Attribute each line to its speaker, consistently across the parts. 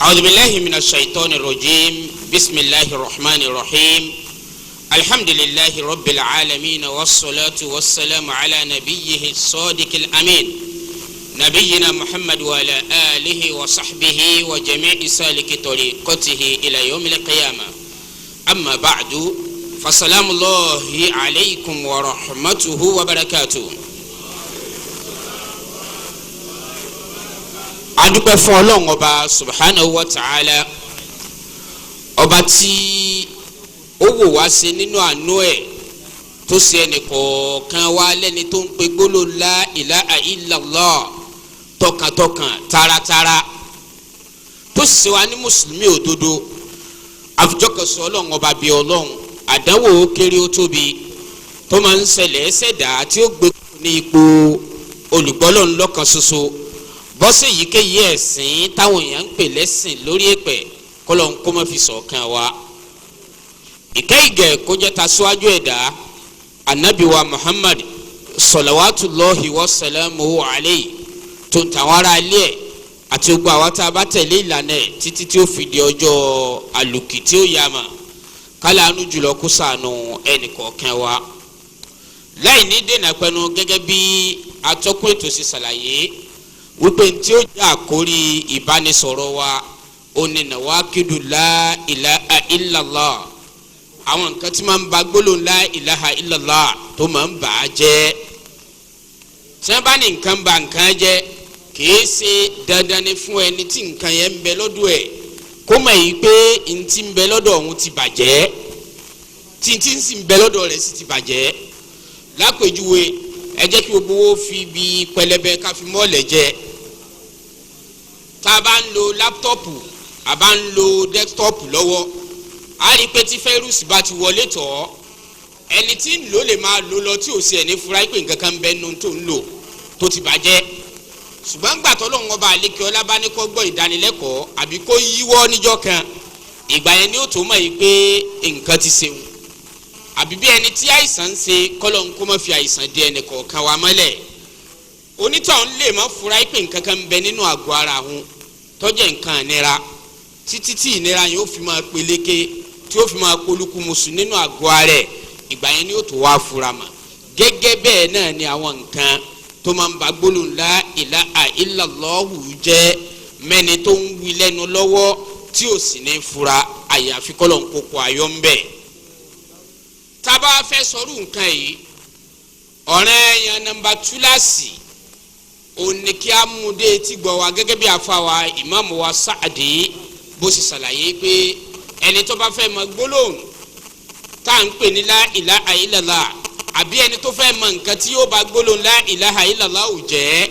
Speaker 1: أعوذ بالله من الشيطان الرجيم. بسم الله الرحمن الرحيم. الحمد لله رب العالمين، والصلاة والسلام على نبيه الصادق الأمين، نبينا محمد وعلى آله وصحبه وجميع سالك طريقته إلى يوم القيامة. أما بعد، فسلام الله عليكم ورحمته وبركاته. Adúpẹ́ fún Ọlọ́run Ọba subhanahu wa ta'ala, ọba tí ó wò wá sí nínú àánú ẹ̀, tó ṣe ẹnì kọ̀ọ̀kan wá lẹ́ni tó ń pe gbólóhùn la ilaha illallah tọkàntọkàn, taratara, tó ṣe wá ní mùsùlùmí òdodo. Àfijọ́kọ̀sọ Ọlọ́run Ọba bíi Ọlọ́run, àdánwò ó kéré ó tóbi tó máa ń ṣẹlẹ̀ ẹsẹ̀dá tí ó gbé ní ipò olùgbọ́lọ́run lọ́kan ṣoṣo, bọ́sẹ̀ yíkéyìí ẹ̀sìn táwọn èèyàn ń pè lẹ́sìn lórí èpẹ̀, kọ́lọ̀ ń kó má fi ṣọ̀kan wa. Ìkẹ́ ìgẹ̀ kó jẹ́ ta síwájú ẹ̀dá anabi wa Muhammad salawatullahi wa salamuhu alayhi, tó ń tàwọn ará ilé ẹ̀ àti gbogbo àwọn tá a bá tẹ̀lé ìlànà ẹ̀ títí tí ó fi di ọjọ́ àlùkì tí ó yà mà kálánú jùlọ, kó ṣàánú ẹnì kọ̀ọ̀kan wa. Láì ní dènà pẹnu, gẹ́gẹ́ bí atọ́kùn ètò ṣe ṣàlàyé wípé tí ó jẹ́ àkórí ìbánisọ̀rọ̀ wa, ó ní nàwákìdù la ilaha illallah, àwọn nǹkan tí máa ń ba gbólóhùn la ilaha illallah tó máa ń bà á jẹ́. Tí wọ́n bá ní nǹkan ba nǹkan jẹ́, kìí ṣe dandan ni fún ẹni tí nǹkan yẹn ń bẹ lọ́dọ̀ ẹ̀ kó mọ̀ yìí pé ntí ń bẹ lọ́dọ̀ òun ti bàjẹ́, tí ntí ń sì ń bẹ lọ́dọ̀ rẹ̀ sì ti bàjẹ́. Lápèjúwe, ẹ jẹ́ kí gbogbo wo fi ibi pẹlẹbẹ ká fi mọ́ọ̀lẹ̀ jẹ. Tá a bá ń lo laptop, a bá ń lo desktop lọ́wọ́, a rí i pé tí virus bá ti wọlé tọ̀, ẹni tí ń lò lè máa lò lọ tí ò sí ẹ̀ ní fura pé nǹkan kan ń bẹ nínú tó ń lò tó ti bàjẹ́. Ṣùgbọ́n gbà tó lóun Ọba àlékè ọlá bá ní kó gbọ́ ìdánilẹ́kọ̀ọ́ àbí kó yíwọ́ níjọ́ kan, ìgbà yẹn ni ó tó mọ̀ yìí pé nǹkan ti ṣeun. Àbí bí ẹni tí àìsàn ń ṣe, kọ́lọ̀ ń kó má fi àìsàn di ẹnì kọ̀ọ̀kan wa mọ́lẹ̀, onítọ̀hún lè má fura pé nǹkan kan ń bẹ nínú àgọ́ ara òun tó jẹ́ nǹkan ìnira, títí tí ìnira yẹn ó fi máa peléke, tí ó fi máa polúkúmuṣu nínú àgọ́ ara ẹ̀. Ìgbà yẹn ni ó tó wá fura mà. Gẹ́gẹ́ bẹ́ẹ̀ náà ni àwọn nǹkan tó máa ń ba gbólóhùn la ilaha illallahu jẹ́ mẹ́ni tó ń wí lẹ́nu lọ́wọ́ tí ò sì ní fura, àyàfi kọ́lọ̀ ń kókó ayọ́ ń bẹ̀. Tá a bá fẹ́ sọ̀rọ̀ nǹkan yìí, ọ̀rẹ́ yẹn nọ́mbà túláàsì òní kí a mú dé etí gbọ́ wa, gẹ́gẹ́ bí afa wa ìmáàmù wa Sáàdì bó ṣe ṣàlàyé pé ẹni tó bá fẹ́ mọ gbólóhùn tá à ń pè ní la ilaha illallah, àbí ẹni tó fẹ́ mọ nǹkan tí yóò bá gbólóhùn la ilaha illallah ò jẹ́,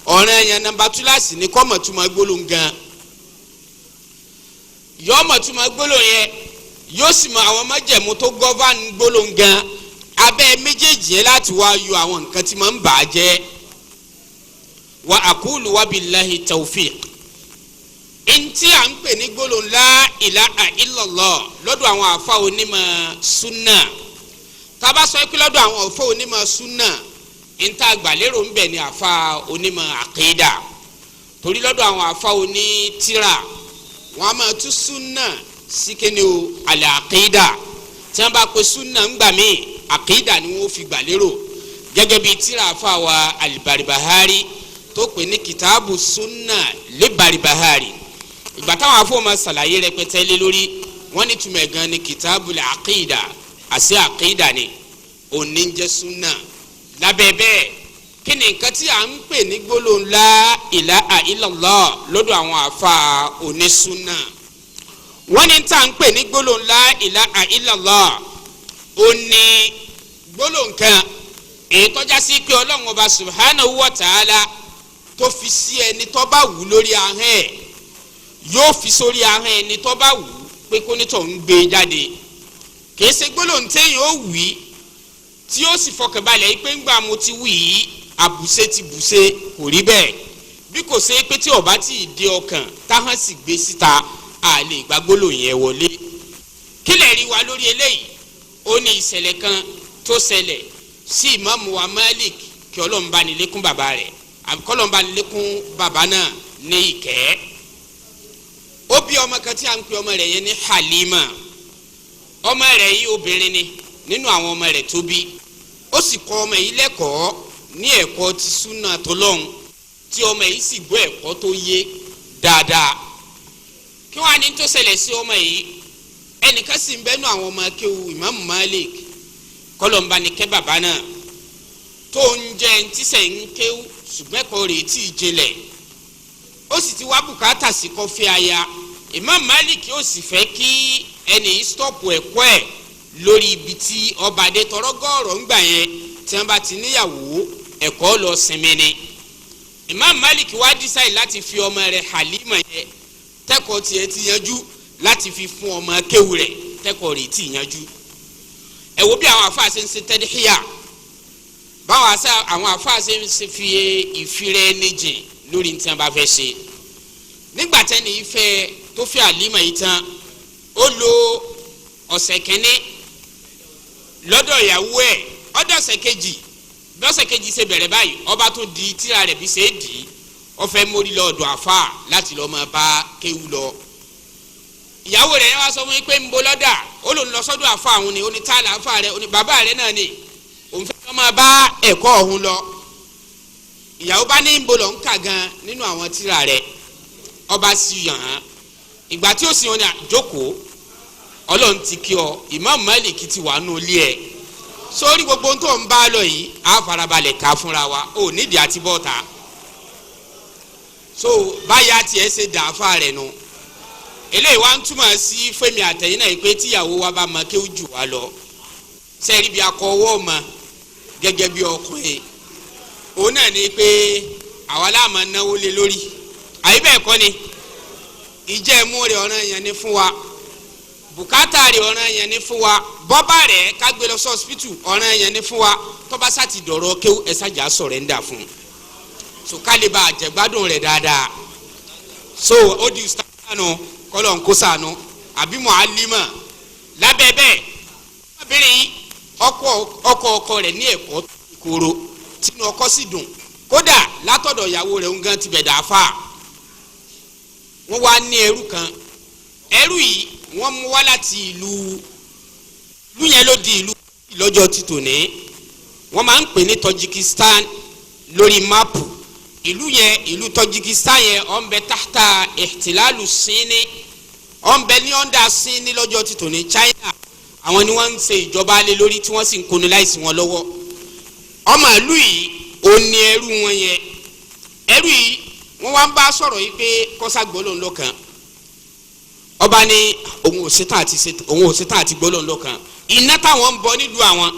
Speaker 1: ọ̀rẹ́ yẹn nọ́mbà túláàsì ní kó mọ̀ túmọ̀ gbólóhùn gan. Yóò mọ̀ túmọ̀ gbólóhùn yẹn, yóò sì mọ àwọn májẹ̀mú tó govern gbólóhùn gan. Abẹ́ méjèèjì yẹn láti wá yọ àwọn nǹkan tí máa ń bà á jẹ́. Wa aqulu wa billahi tawfiq. Ntí à ń pè ní gbólóhùn la ilaha illallah lọ́dọ̀ àwọn àfa onímọ̀ súnà, tá bá sọ pé lọ́dọ̀ àwọn àfa onímọ̀ súnà, ntá àgbàlérò ń bẹ̀ ní àfa onímọ̀ àkídà, torí lọ́dọ̀ àwọn àfa onítìrà, wọ́n á máa tú súnà sí kíni o, àlẹ́ àkídà. Tí wọ́n bá pe súnà ńgbà míì, àkídà ni wọ́n fi gbàlérò, gẹ́gẹ́ bíi tírà àfa wa Al-Barbahari tó pè ní kìtàbù súnà lé Barbahari. Ìgbà táwọn afọwọ́mọ ṣàlàyé rẹpẹtẹ lé lórí, wọ́n ní túmọ̀ gan ni kìtàbù àkídà, àṣẹ àkídà ni òní ń jẹ́ súnà. Lábẹ́ bẹ́ẹ̀, kí ni nǹkan tí à ń pè ní gbólóhùn la ilaha illallah lọ́dọ̀ àwọn àfa onísúnà? Wọ́n ní tá à ń pè ní gbólóhùn la ilaha illallah, ó ní gbólóhùn kan èyí tọ́já sí pé Ọlọ́run Ọba subhanahu wa ta'ala tó fi sí ẹni tó bá wù lórí ahọ́n ẹ̀, yóò fi sórí ahọ́n ẹni tó bá wù pé kó nítọ̀ ń gbé jáde. Kìí ṣe gbólóhùn téèyàn ó wí tí ó sì fọkànbalẹ̀ yìí pé ńgbà mo ti wí yìí, àbùṣe ti bùṣe. Kò rí bẹ́ẹ̀. Bí kò ṣe pé tí ó bá tí ì dé ọkàn, táhọ́n sì gbé síta, a lè gba gbólóhùn yẹn wọlé. Kí lè rí wa lórí eléyìí? Ó ní ìṣẹ̀lẹ̀ kan tó ṣẹlẹ̀ sí ìmáàmù wa Malik, kí Ọlọ́run bá ní lékún bàbá rẹ̀, àbí kọ́lọ́run bá ní lékún bàbá náà. ní ìkẹ́. Ó bí ọmọ kan tí a ń pè ọmọ rẹ̀ yẹn ní Halima. Ọmọ rẹ̀ yìí obìnrin ni nínú àwọn ọmọ rẹ̀ tó bí. Ó sì kọ́ ọmọ yìí lẹ́kọ̀ọ́ ní ẹ̀kọ́ ti súnà tọlọ́hun, tí ọmọ yìí sì gbọ́ ẹ̀kọ́ tó yé dáadáa. Kí wọ́n á ní tó ṣẹlẹ̀ sí ọmọ yìí? Ẹnìkan sì ń bẹ́nu àwọn ọmọ akéwu Imam Malik, kọlọ̀nba ní kẹ́ bàbá náà, tó ń jẹ́ ntísẹ̀ ń kéwu, ṣùgbọ́n ẹ̀kọ́ rẹ̀ tí ì jinlẹ̀. Ó sì ti wá bùkátà sí kó fẹ́ aya. Imam Malik ó sì fẹ́ kí ẹnì yìí stọ́pù ẹ̀kọ́ ẹ̀ lórí ibi tí ọba adé tọrọ gọ́ọ̀rọ̀ ń gbà yẹn. Tí wọ́n bá ti níyàwó, ẹ̀kọ́ lọ sinmi ni. Imam Malik wá dísáì láti fi ọmọ rẹ̀ Halima yẹn, tẹ́kọ̀ọ́ tiẹ̀ ti yanjú, láti fi fún ọmọ kéwù rẹ̀ tẹ́kọ̀ọ́ rẹ̀ ti yanjú. Ẹ wo bí àwọn afa ṣe ń ṣe tẹ́díhíyà, báwọn àwọn afa ṣe ń ṣe fi ìfirẹ́ ẹni jìn lórí ní tí wọ́n bá fẹ́ ṣe. Nígbà tẹ́ni yìí fẹ́ tó fẹ́ Halima yìí tán, ó lo ọ̀sẹ̀ kínní lọ́dọ̀ ìyàwó ẹ̀. Ọdọ̀ ọ̀sẹ̀ kejì, bí ọ̀sẹ̀ kejì ṣe bẹ̀rẹ̀ báyìí, ọba tó di tíra rẹ̀ bí ṣe é dì í, ó fẹ́ mórí lọ ọ̀dọ̀ àfa láti lọ́ọ́ máa bá kéwú lọ. Ìyàwó rẹ̀ wá sọ fún mi pé ń bo lọ́dà. Ó lòun lọ sọ́dọ̀ àfa àwọn ni. Ó ní tá àlàáfà rẹ̀? Ó ní bàbá rẹ̀ náà ni, òun fẹ́ lọ́ máa bá ẹ̀kọ́ ọ̀hún lọ. Ìyàwó bá ní ń bo lọ ń kà gan nínú àwọn tíra rẹ̀. Ọba sì yàn án. Ìgbà tí ó sì wọn ni àjókòó, Ọlọ́run ti kí ọ, Imam Malik ti wà nù ilé ẹ̀. Sórí gbogbo tó ń bá lọ yìí, á farabalẹ̀ ká fúnra wa, ò nídìí àti bọ́ta. So báyà tiẹ̀ ṣe dàáfà rẹ̀ nu. Eléyìí wá ń túmọ̀ sí fẹ́mi àtẹ̀yìn náà pé tíyàwó wa bá mọ kéwú jù wá lọ, sẹ́ẹ̀rí bí akọ ọwọ́ mọ gẹ́gẹ́ bí ọkùnrin, òun náà ni pé àwa láàmú náwó lé lórí. Àyè bẹ́ẹ̀ kọ́ ni? Ìjẹ́ mú rẹ̀ ọ̀ràn yẹn ní fún wa, bùkátà rẹ̀ ọ̀ràn yẹn ní fún wa, bọ́bá rẹ̀ ká gbé lọ sí ọsibítù ọ̀ràn yẹn ní fún wa. Tọ́ba sá ti dọ̀rọ̀ kéwú, ẹ̀ sájà sọ̀rẹ́ńdà fún un, so kálíbà àjẹgbádùn rẹ̀ dáadáa. So ó di sànù kọ́lọ̀ ń kó sànù àbí mu'allima lábẹ́ bẹ́ẹ̀. Ọmọbìnrin yìí, ọkọ ọkọ ọkọ rẹ̀ ní ẹ̀kọ́ kóró, tinú ọkọ sì dùn. Kódà látọ̀dọ̀ ìyàwó rẹ̀ ń gan ti bẹ̀ dà fà. Wọ́n wá ní ẹrú kan. Ẹrú yìí wọ́n mú wá láti ìlú ìlú yẹn ló di ìlú lọ́jọ́ ti tòní, wọ́n máa ń pè ní Tajikistan lórí máàpù. Ìlú yẹn, ìlú Tajikistan yẹn, ó ń bẹ tahta ihtilalu Sini, ó ń bẹ ní under Sini lọ́jọ́ ti tòní, China. Àwọn ni wọ́n ń ṣe ìjọba lé lórí, tí wọ́n sì ń konu láìsí wọn lọ́wọ́. Ọmọ ìlú yìí, ó ní ẹrú wọn yẹn. Ẹrú yìí, wọ́n wá ń bá sọ̀rọ̀ yìí pé kọ́sá gbólóhùn lọ́kàn. Ọba ní òun ò ṣetán àti gbólóhùn lọ́kàn. Iná táwọn ń bọ nílùú àwọn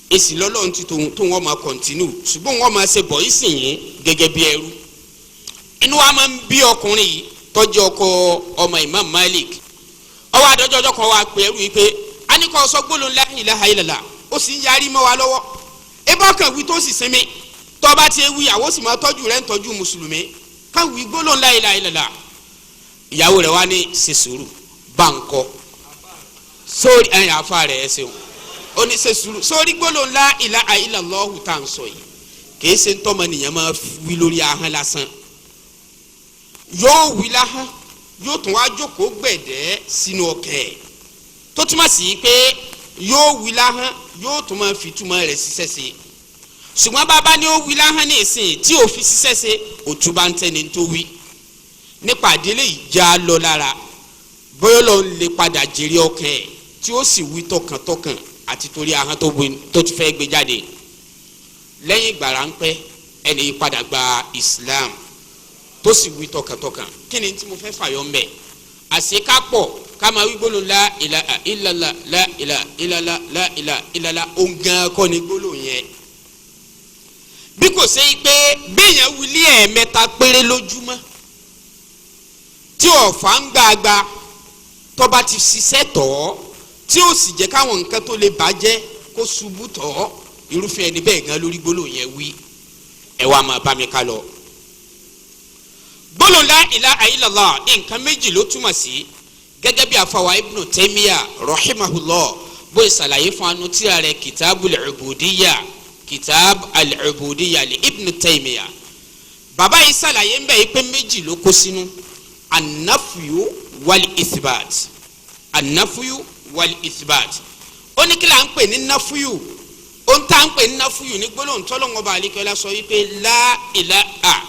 Speaker 1: èsì lọ́lọ́run ti tóun tó wọ́n máa continue, ṣùgbọ́n wọ́n máa ṣe bọ̀ yìí sì yín gẹ́gẹ́ bí ẹrú. Inú wa máa ń bí ọkùnrin yìí tọ́jú ọkọ ọmọ Imam Malik. Ọwọ́ àdọ́jọ́ ọjọ́ kan wá pé ẹrú yìí pé a ní kó sọ gbólóhùn la ilaha illallah, ó sì ń yarí mọ́ wa lọ́wọ́. Ebí ọkàn wí tó sì sinmi. Tọ́ba ti wí, àwọn sì máa tọ́jú rẹ̀ ń tọ́jú mùsùlùmí káwí gbólóhùn la ilaha illallah. Ìyàwó rẹ̀ wá ní ṣe sùúrù, bá ń kọ́ sórí ẹ̀yìn afa rẹ̀ ẹ̀ ṣeun. Ó ní ṣe sùúrù sórí gbólóhùn la ilaha illallahu tá à ń sọ yìí, kìí ṣe ntọ́mọ nìyẹn máa wí lórí ahọ́n lásán. Yóò wí láhọ́n, yóò tún wá jókòó gbẹ̀dẹ́ sínú ọkẹ́ ẹ̀, tó túmọ̀ sí pé yóò wí láhọ́n, yóò tún máa fi túmọ̀ rẹ̀ ṣiṣẹ́ ṣe. Ṣùgbọ́n bàbá ni ó wí láhọ́n ní ìsìn tí ò fi ṣiṣẹ́ ṣe, òtúbà ń tẹ́ni tó wí. Nípa àdélé ìjà lọ lára, bóyá lọ lè padà jèrè ọkàn ẹ̀, tí ó sì wí tọkàntọkàn àti torí ahọ́n tó ti fẹ́ gbé jáde. Lẹ́yìn ìgbà ráńpẹ́, ẹni yìí padà gba Islam, tó sì wí tọkàntọkàn. Kí ni tí mo fẹ́ fàyọ ń bẹ̀? Àṣekápọ̀ ká máa wí gbólóhùn la ilaha illallah, la ilaha illallah, la ilaha illallah, òǹgàn kọ́ ni gbólóhùn yẹn. Bí kò ṣe pé béèyàn wílé ẹ̀ẹ̀mẹ́ta péré lójúmọ́, tí ọ̀fà ń gbàgbà, tọ́ba ti ṣiṣẹ́ tọ̀ ọ́, tí ó sì jẹ́ káwọn nǹkan tó lè bàjẹ́ kó ṣubú tọ̀ ọ́, irúfẹ́ ẹni bẹ́ẹ̀ gan lórí gbólóhùn yẹn wí. Ẹ wá máa bá mi ká lọ. Gbólóhùn la ilaha illallah, nǹkan méjì ló túmọ̀ sí, gẹ́gẹ́ bí àfàwà Ibn Taymiyyah rahimahullah bóyá ṣàlàyé fún anu tírà rẹ̀ Kitabul Ubudiyya, Kitab al-Ubudiyya li Ibn Taymiyyah. Bàbá yìí ṣàlàyé ń bẹ̀ yìí pé méjì ló kó sínú: anafuyu wal ithbat. Anafuyu wal ithbat. Ó ní kí la ń pè ní nafuyu? Ó ń tá ń pè ní nafuyu ní gbólóhùn tọ́lọ́hun Ọba àlekẹ́lá sọ yìí pé la ilaha,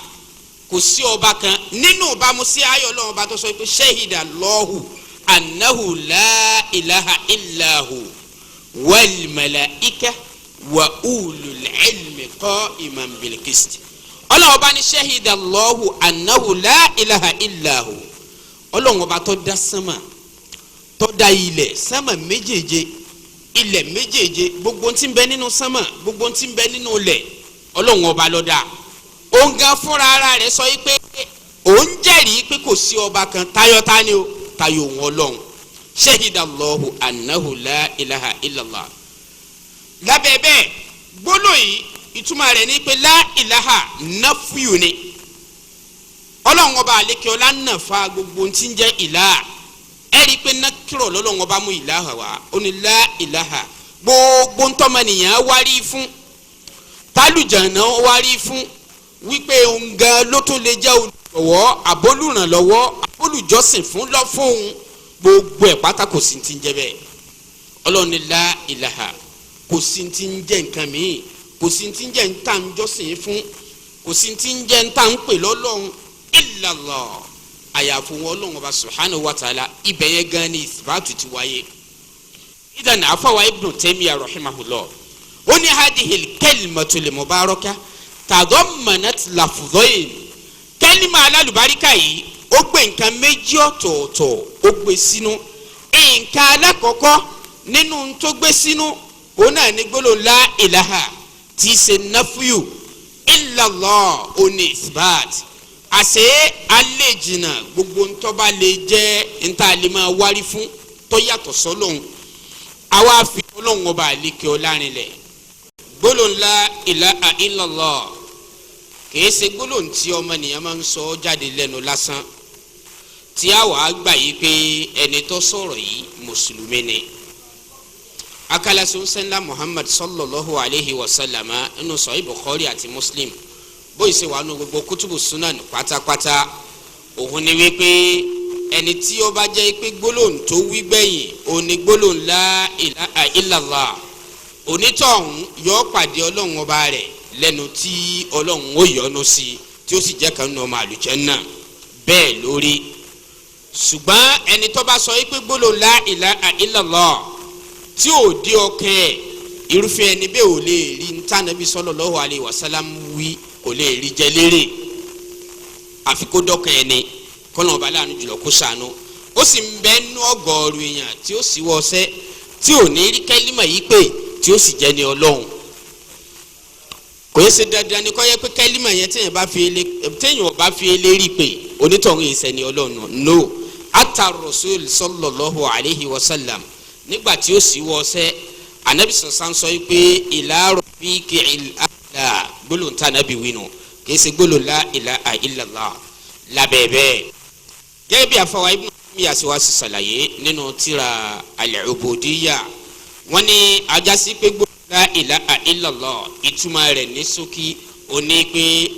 Speaker 1: kò sí ọba kan, nínú ìbámu sí ayọ̀ Ọlọ́run Ọba tó sọ pé shahida Allahu annahu la ilaha illahu wal malaika wa ulul ilmi qa'iman bil qist. Ọlọ́run Ọba ní shahida Allahu annahu la ilaha illahu. Ọlọ́run Ọba tó dá sánmà, tó dá ilẹ̀, sánmà méjèèje, ilẹ̀ méjèèje, gbogbo tí ń bẹ nínú sánmà, gbogbo tí ń bẹ nínú ilẹ̀, Ọlọ́run Ọba ló dá. Òun gan fúnra ara rẹ̀ sọ yìí pé òun jẹ́rìí pé kò sí ọba kan tayọ tani o, tayọ òun Ọlọ́run. Shahida Allahu annahu la ilaha illallah. Lábẹ́ bẹ́ẹ̀, gbólóhùn yìí, ìtumọ̀ rẹ̀ ní pé la ilaha nafuyu ni. Ọlọ́run Ọba àlekè ọlá nàfa gbogbo tí ń jẹ́ ìlà. Ẹ rí i pé nakirọ̀ lọ́lọ́run Ọba mú ìlàhà wá. Ó ní la ilaha, gbogbo ntọ́mọnìyàn wárí fún, tálùjànà wárí fún, wípé òun gan ló tún lè jẹ́ olùrànlọ́wọ́, àbólùrànlọ́wọ́, àbólùjọ́sìn fún lọ́fóun, gbogbo ẹ̀ pátá, kò sí ti ń jẹ́ bẹ́ẹ̀. Ọlọ́run ní la ilaha, kò sí ti ń jẹ́ nǹkan míì, kò sí ti ń jẹ́ ń tà ń jọ́sìn fún, kò sí ti ń jẹ́ ń tà ń pè lọ́lọ́run, illallah, àyàfo wọn Ọlọ́run Ọba subhanahu wa ta'ala. Ibẹ̀ yẹn gan ni ìsìbáàtù ti wáyé. Idan afawa Ibnu Taymiyyah rahimahullah, ó ní hadihil kalimatul mubaraka tadammanat lafdhayn. Kẹ́límà alálùbáríkà yìí, ó gbé nǹkan méjì ọ̀tọ̀ọ̀tọ̀, ó gbé sínú. Nǹkan alákọ̀ọ́kọ́ nínú tó gbé sínú, òun náà ní gbólóhùn la ilaha tí í ṣe nafuyu, illallah ó ní isbat. Àṣé alẹ́ jìnnà gbogbo ntọ́ba lè jẹ́ ntá lè máa wárí fún tó yàtọ̀ sọ́lọ́hún, àwa fi Ọlọ́hun Ọba àlekè ọlárinlẹ̀. Gbólóhùn la ilaha illallah kìí ṣe gbólóhùn tí ọmọnìyàn máa ń sọ jáde lẹ́nu lásán tí a wàá gbà yí pé ẹni tó sọ̀rọ̀ yìí mùsùlùmí ni. Akalasun sẹ́ńdá Muhammad sallallahu alayhi wa sallam nínú Sahih Bukhari àti Muslim, bóyì ṣe wà nù gbogbo kutubu sunan pátápátá, òun ni wípé ẹni tí ó bá jẹ́ pé gbólóhùn tó wí gbẹ̀yìn òun ni gbólóhùn la ilaha illallah, onítọ̀hún yọ pàdé Ọlọ́run Ọba rẹ̀ lẹ́nu tí Ọlọ́run ó yọ́nú sí, tí ó sì jẹ́ kan nínú ọmọ àlùjánnà. Bẹ́ẹ̀ lórí. Ṣùgbọ́n ẹni tó bá sọ yìí pé gbólóhùn la ilaha illallah tí ò dé ọkàn ẹ̀, irúfẹ́ ẹni bẹ́ẹ̀ ò lè rí ntànàbí sallallahu alaihi wasallam wí, kò lè rí jẹ lérè, àfi kó dọ́kàn ẹni. Kọ́nà Ọba láàánú jùlọ kó ṣàánú. Ó sì ń bẹ nú ọgọ́rùn èèyàn tí ó sì wọ́ ọsẹ́ tí ò ní rí kẹ́límà yìí pé, tí ó sì jẹ́ ní Ọlọ́run. Kò yẹ ṣe dandan ni kọ́ yẹ pé kẹ́límà yẹn téèyàn bá fi eléri pé onítọ̀hún yìí sẹ́ni Ọlọ́run. No, ata Rasul sallallahu alayhi wa sallam, nígbà tí ó sì wọ́ ọsẹ́, anabi sọ̀sán sọ pé ila rafiqil a'la. Gbólóhùn tá anabi wí nù, kì í ṣe gbólóhùn la ilaha illallah. Lábẹ́ẹ̀bẹ́ẹ̀, gẹ́gẹ́ bí afọwọ́ Ibn Taymiyyah ṣe wá sí ṣàlàyé nínú tírà al-Ubudiyya, wọ́n ní ajásí pé gbólóhùn la ilaha illallah, ìtumọ̀ rẹ̀ ní ṣókí ó ní pé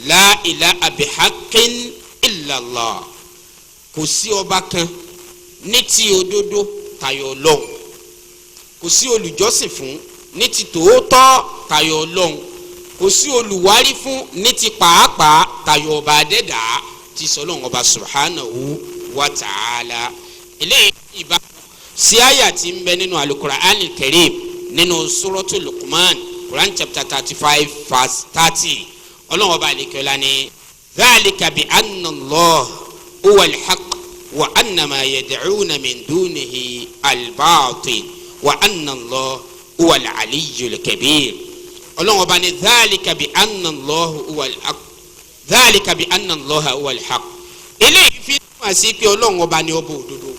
Speaker 1: la ilaha bihaqqin illallah, kò sí ọba kan ní ti òdodo tayọ Ọlọ́run, kò sí olùjọ́sìn fún ní ti tòótọ́ tayọ Ọlọ́run, kò sí olùwárí fún ní ti pàápàá tayọ ọba adẹ́dàá tí sọlọ́run Ọba subhanahu wa ta'ala. Eléyìí ìbá sí àyà tí ń bẹ nínú Al-Qur'an al-Karim, nínú Suratu Luqman, Quran chapter 35 verse 30. Ọlọ́run Ọba àlekẹ́lá ní dhalika bi anna Allah huwa al-haqq wa anna ma yad'una min dunihi al-batil wa anna Allah huwa al-aliyyul kabir. Ọlọ́run Ọba ní dhalika bi anna Allah huwa al-haqq, dhalika bi anna Allah huwa al-haqq. Eléyìí fi túmọ̀ sí pé Ọlọ́run Ọba ní ọba òdodo,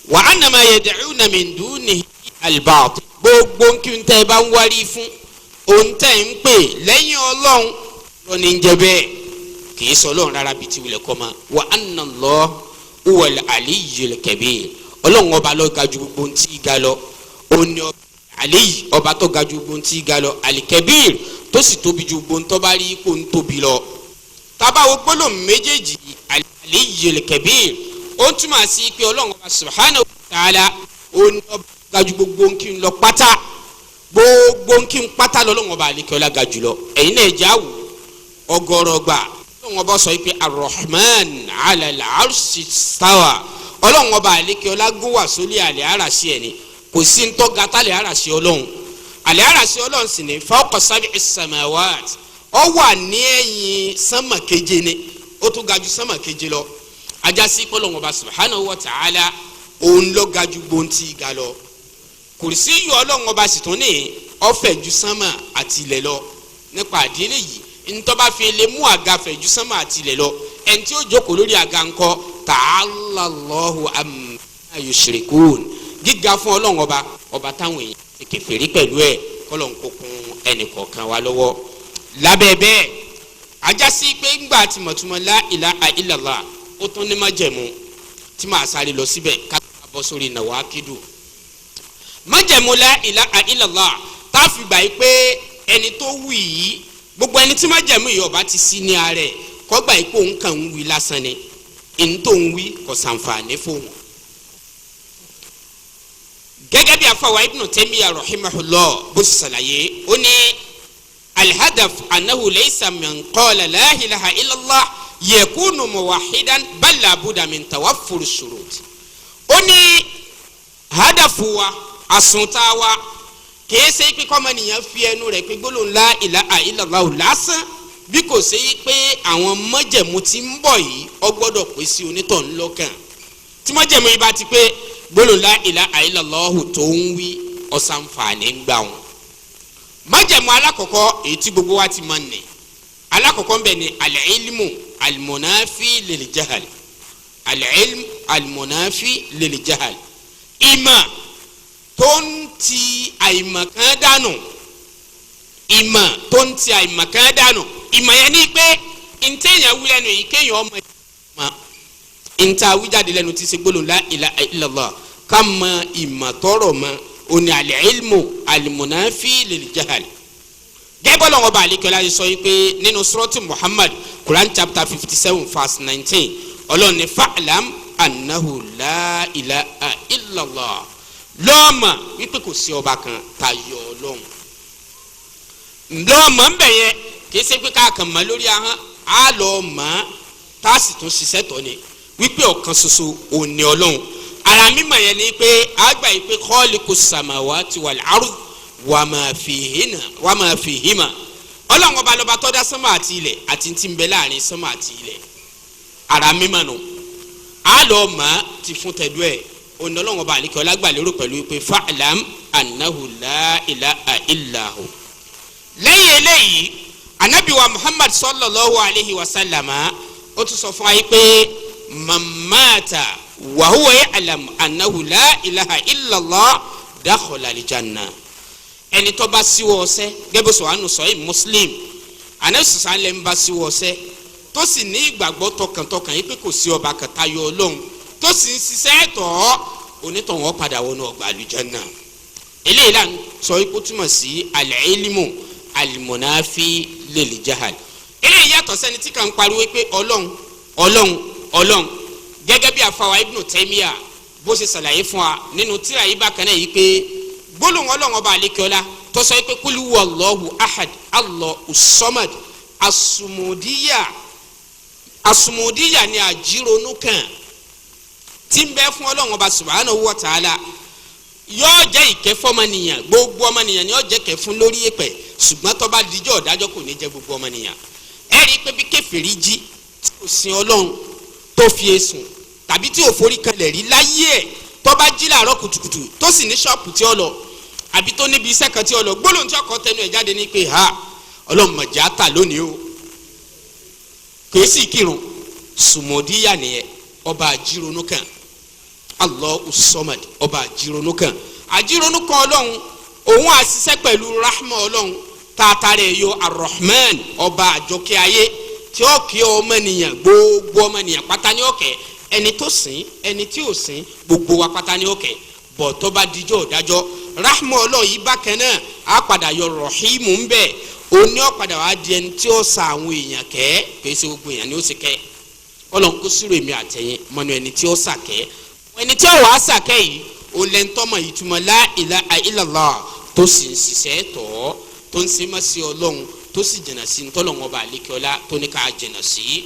Speaker 1: wa anna ma yad'una min dunihi al-batil, gbogbo nkí n tẹ́ bá ń wárí fún, òun tẹ́ ń pè lẹ́yìn Ọlọ́run lọ ní jẹ́ bẹ́ẹ̀, kì í sọ Ọlọ́run rárá bíi ti wulẹ̀ kọ́ ma. Wa anna Allah huwa al-aliyyul kabir. Ọlọ́run Ọba ló ga ju gbogbo ntí ga lọ. Òun ni aliy, ọba tó ga ju gbogbo ntí ga lọ, al-kabir. tó sì tóbi ju gbóńtọ́ bá rí kó ń tóbi lọ. Tabawo gbólóhùn méjèèjì al-aliyyul kabir, ó túmọ̀ sí pé Ọlọ́run ọba subhanahu wa ta'ala ó ní ọba ga ju gbogbo nkí ń lọ pátá, gbogbo nkí ń pátá lọ́lọ́run ọba àlekẹ́ ọlá ga jùlọ. Ẹ̀yin náà ẹ̀já wò ọgọ́rọ̀ gbà Ọlọ́run ọba sọ pé arrahman ala al-arshi stawa, Ọlọ́run ọba àlekẹ́ ọlá gún wà sórí àlẹ́ àràṣí ẹ̀ ni. Kò sí ntọ́ gata àlẹ́ àràṣí Ọlọ́run. Àlẹ́ àràṣí Ọlọ́run sì ní fawqa sab'i samawat, ó wà ní ẹ̀yìn sánmà keje ni, ó tún ga ju sánmà keje lọ. Ajásí Ọlọ́run ọba subhanahu wa ta'ala òun ló ga ju gbóntì ga lọ. Kùrìsí yọ Ọlọ́run ọba sì tún ní ó fẹ̀ ju sánmà àti ilẹ̀ lọ. Nípa àdílé yìí, ntọ́ba fi lè mú àga fẹ̀ ju sánmà àti ilẹ̀ lọ, ẹni tí ó jókòó lórí àga ńkọ́? Ta'ala Allahu amma yushrikun, gíga fún Ọlọ́run ọba, ọba táwọn èèyàn ti kèfèrí pẹ̀lú ẹ̀. Kọ́lọ́n kó kún ẹnì kọ̀ọ̀kan wa lọ́wọ́. Lábẹ́ bẹ́ẹ̀, ajásí pé ńgbà tí mọ̀túnmọ̀ la ilaha illallah, ó tún ní májẹ̀mú tí màá sáré lọ síbẹ̀ ká bọ́ sórí nàwákìdù. Májẹ̀mú la ilaha illallah tá a fi gbà yí pé ẹni tó wù yìí, gbogbo ẹni tí májẹ̀mú yìí ọba ti sí ní ara ẹ̀, kọ́gbà yìí pé òun kàn ń wí lásán ni, ẹni tó ń wí kò sànfàní fóun. Gẹ́gẹ́ bí afawa Ibn Taymiyyah rahimahullah bó ṣe ṣàlàyé, ó ní alhadaf annahu laysa man qala la ilaha illallah yakunu muwahidan bal la budda min tawaffur shurut. Ó ní hadafu wa, àsùntà wa, kìí ṣe pé kọ́mọnìyàn fi ẹnu rẹ̀ pé gbólóhùn la ilaha illallah lásán, bí kò ṣe pé àwọn májẹ̀mú tí ń bọ̀ yìí ó gbọ́dọ̀ pé sí onítọ̀hún lọ́kàn. Tí májẹ̀mú yìí bá ti pé, gbólóhùn la ilaha illallah tó ń wí ọ̀sánfààní ń gbà wọn. Májẹ̀mú alákọ̀ọ́kọ́, èyí tí gbogbo wa ti mọ̀ ní alákọ̀ọ́kọ́ ń bẹ ní al-ilmu al-munafi lil-jahal. Al-ilmu al-munafi lil-jahal, ìmọ̀ tó ń ti àìmọ̀kan dànù, ìmọ̀ tó ń ti àìmọ̀kan dànù. Ìmọ̀ yẹn ni pé ntẹ̀yàn wí lẹ́nu yìí, kéèyàn ọmọ ìmọ̀ ntà wíjáde lẹ́nu ti ṣe gbólóhùn la ilaha illallah, ká mọ ìmọ̀ tọrọ mọ oní al-ilmu al-munafi lil-jahal. Gẹ́gẹ́ lọ́wọ́ bá àlekẹ́lá yìí sọ yìí pé nínú suratu Muhammad, Quran chapter 57 verse 19, Ọlọ́run ní fa'lam annahu la ilaha illallah, lọ́ọ̀mà wípé kò sí ọba kan tayọ Ọlọ́run. Lọ́ọ̀mà ń bẹ̀ yẹn, kì í ṣe pé ká kàn mọ́ lórí ahọ́n, á lọ́ọ́ mọ́ tá a sì tún ṣiṣẹ́ tọ́ ni wípé ọ̀kan ṣoṣo òní Ọlọ́run. Ara mímọ̀ yẹn ni pé àgbà yìí pé khaliqu samawati wal ard wa ma fihina wa ma fihima, Ọlọ́run ọba lọ́ba tó dá sánmà àti ilẹ̀ àti tí ń bẹ láàrin sánmà àti ilẹ̀. Ara mímọ̀ nù, á lọ mọ̀ ti fún tẹ̀dú ẹ̀ òní Ọlọ́run ọba àlekẹ́ ọlágbàlérò pẹ̀lú pé fa'lam annahu la ilaha illahu. Lẹ́yìn eléyìí, anabi wa Muhammad sallallahu alayhi wa sallama ó tún sọ fún wa yìí pé man mata wa huwa ya'lam annahu la ilaha illallah dakhala aljanna. Ẹni tó bá síwọ́ ọsẹ́, gẹ́gẹ́ bó sọ wà nù sọ́yìn Muslim, anabi sọ̀sán lẹ́ ń bá síwọ́ ọsẹ́ tó sì ní ìgbàgbọ́ tọkàntọkàn yìí pé kò sí ọba kan tayọ Ọlọ́run, tó sì ń ṣiṣẹ́ tọ̀ ọ́, onítọ̀hún padà wọnú ọgbà àlùjánnà. Eléyìí là ń sọ ikú túmọ̀ sí al-ilmu al-munafi lil-jahal. Eléyìí yàtọ̀ sẹ́ni tí kàn ń pariwo pé Ọlọ́run, Ọlọ́run, Ọlọ́run, gẹ́gẹ́ bí afawa Ibn Taymiyyah bó ṣe ṣàlàyé fún wa nínú tírà yìí bákan náà yìí pé gbólóhùn Ọlọ́run ọba àlekíọ́lá tó sọ pé kul huwallahu ahad Allahu samad, asumudiya, asumudiya ni àjírònú kan tí ń bẹ fún Ọlọ́run ọba subhanahu wa ta'ala, yóò jẹ́ ìkẹ́ fọ́mọnìyàn. Gbogbo ọmọnìyàn ni yóò jẹ́ kẹ́ fún lórí èpẹ̀, ṣùgbọ́n tó bá dijọ́ ọ̀dájọ́, kò ní jẹ́ gbogbo ọmọnìyàn. Ẹ rí i pé bí kèfèrí jí tí ò sin Ọlọ́run, tó fi èsùn tàbí tí ò forí kanlẹ̀ rí láyé ẹ̀, tó bá jí làárọ̀ kùtùkùtù, tó sì ní ṣọ́ọ̀pù tí ó lọ àbí tó níbi iṣẹ́ kan tí ó lọ, gbólóhùn tí ọkọ̀ tẹnu ẹ̀ jáde ní pé ha, Ọlọ́run mọ̀já tà lónìí o, kìí sì kírun. Sùmọ́díyà nìyẹn, ọba àjírònú kan, Allahu Samad, ọba àjírònú kan. Àjírònú kan Ọlọ́run, òun àṣìṣe pẹ̀lú rahma Ọlọ́run tààtàrẹ̀ yọ Arrahman, ọba àjọkẹ́ ayé tí ó kí ọmọnìyàn, gbogbo ọmọnìyàn pátá ní ọ̀kẹ́, ẹni tó sìn, ẹni tí ò sìn, gbogbo wa pátá ní ọ̀kẹ́. Bọ̀ tó bá dijọ́ ọ̀dájọ́, rahma Ọlọ́run yìí bákan náà á padà yọ Rahimu ń bẹ̀. Òní ọ̀padà wàá di ẹni tí ó sa àwọn èèyàn kẹ́, kìí ṣe gbogbo èèyàn ni ó sì kẹ́. Ọlọ́run kó sírò èmi àtẹ̀yìn mọ́nu ẹni tí ó sà kẹ́. Ẹni tí ó wàá sà kẹ́ yìí, òun lẹ́ni tọ́mọ̀ ìtumọ̀ la ilaha illallah, tó sì ń ṣiṣẹ́ tọ̀, tó ń ṣe má sí Ọlọ́run, tó sì jìnnà sí ntọ́lọ́run ọba àlékiọlá tó ní ká jìnnà sí.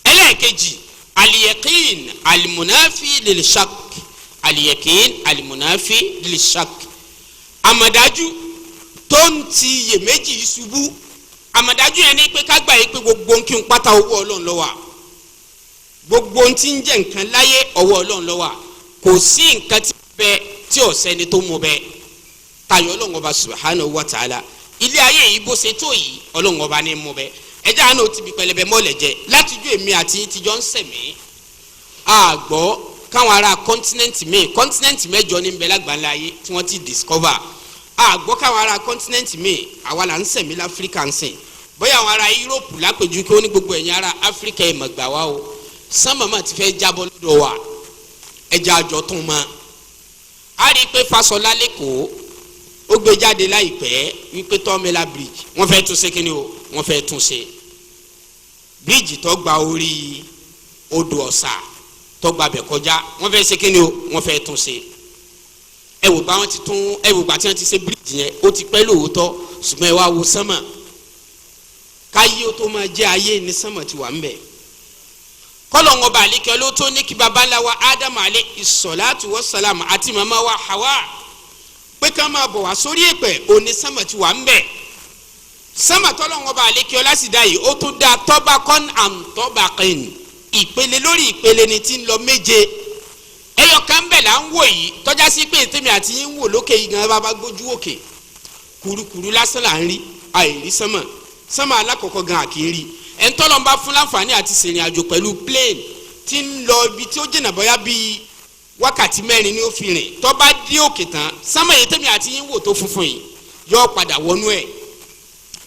Speaker 1: Ẹlẹ́ẹ̀kejì, aliyakin alimunafi lilshak. Aliyakin alimunafi lilshak, àmọ̀dájú tó ń ti iyèméjì ṣubú. Àmọ̀dájú yẹn ni pé ká gbà yìí pé gbogbo ń kí n pátá, owó Ọlọ́run ló wà. Gbogbo ń ti ń jẹ́ nǹkan láyé, ọwọ́ Ọlọ́run ló wà. Kò sí nǹkan tí bẹ tí ò sẹ́ni tó mú bẹ tayọ Ọlọ́run ọba subhanahu wa ta'ala. Ilé ayé yìí, bó ṣe tó yìí, Ọlọ́run ọba ní mú bẹ. Ẹjẹ́ àná ó ti bí pẹlẹbẹ mọ́lẹ̀ jẹ látijọ́. Èmi àti tijọ́ ń sẹ̀mí àgbọ̀ káwọn ará continent míì, continent mẹ́jọ ní bẹ lágbàlá ayé tí wọ́n ti discover. Àgbọ̀ káwọn ará continent míì, àwa là ń sẹ̀mí láfíríkà ń sìn, bóyá àwọn ará Europe lápèjú kí ó ní gbogbo ẹ̀yin ará Áfíríkà, ẹ̀ mọ̀ gbà wá o, sánmà ti fẹ́ jábọ́ lọ́dọ̀ wa, ẹja àjọ tún mọ́. A rí i pé Fáṣọlá lẹ́kọ̀ọ́, ó gbé jáde láìpẹ́ wípé Tọ́mẹ́lá bridge, wọ́n fẹ́ tún ṣe. Kí ni o wọ́n fẹ́ tún ṣe? Bíríìjì tó gba orí odò Ọ̀sà, tó gba bẹ̀ kọjá, wọ́n fẹ́ ṣe. Kí ni o wọ́n fẹ́ tún ṣe? Ẹ wò bá wọn ti tún, ẹ wò gbà tí wọ́n ti ṣe bíríìjì yẹn, ó ti pẹ́ lóòótọ́, ṣùgbọ́n ẹ wá wo sánmà. Káyé ó tó máa jẹ́ ayé ní sánmà ti wà ń bẹ̀. Kọ́lọ̀ ń ọba àlékẹ́ ló tó ní kí baba ńlá wa Ádámù alayhi salatu wa salam àti màmá wa Hawa pé ká máa bọ̀ wá sórí èpẹ̀, òní sánmà ti wà ń bẹ̀. Sánmà tọ́lọ̀ ń ọba àlékẹ́ ọlásìdá yìí, ó tún dá tabaqan an tabaqin, ìpele lórí ìpele ni ti ń lọ méje. Ẹyọ kan bẹ̀ là ń wò yìí, tọ́já sí pé tèmi àti yín ń wò lókè yìí gan, bá bá gbójú òkè, kurukuru lásán là ń rí, àìrí sánmà. Sánmà alákọ̀ọ́kọ́ gan àkìrí. Ẹ̀ńtọ́lọ́n bá fún láǹfààní àti ṣèrìn àjò pẹ̀lú plane tí ń lọ ibi tí ó jìnnà, bóyá bíi wákàtí 4 ni ó fi rìn, tó bá dé òkè tán, sánmà yìí tèmi àti yín wò tó funfun yìí, yóò padà wọnú ẹ̀,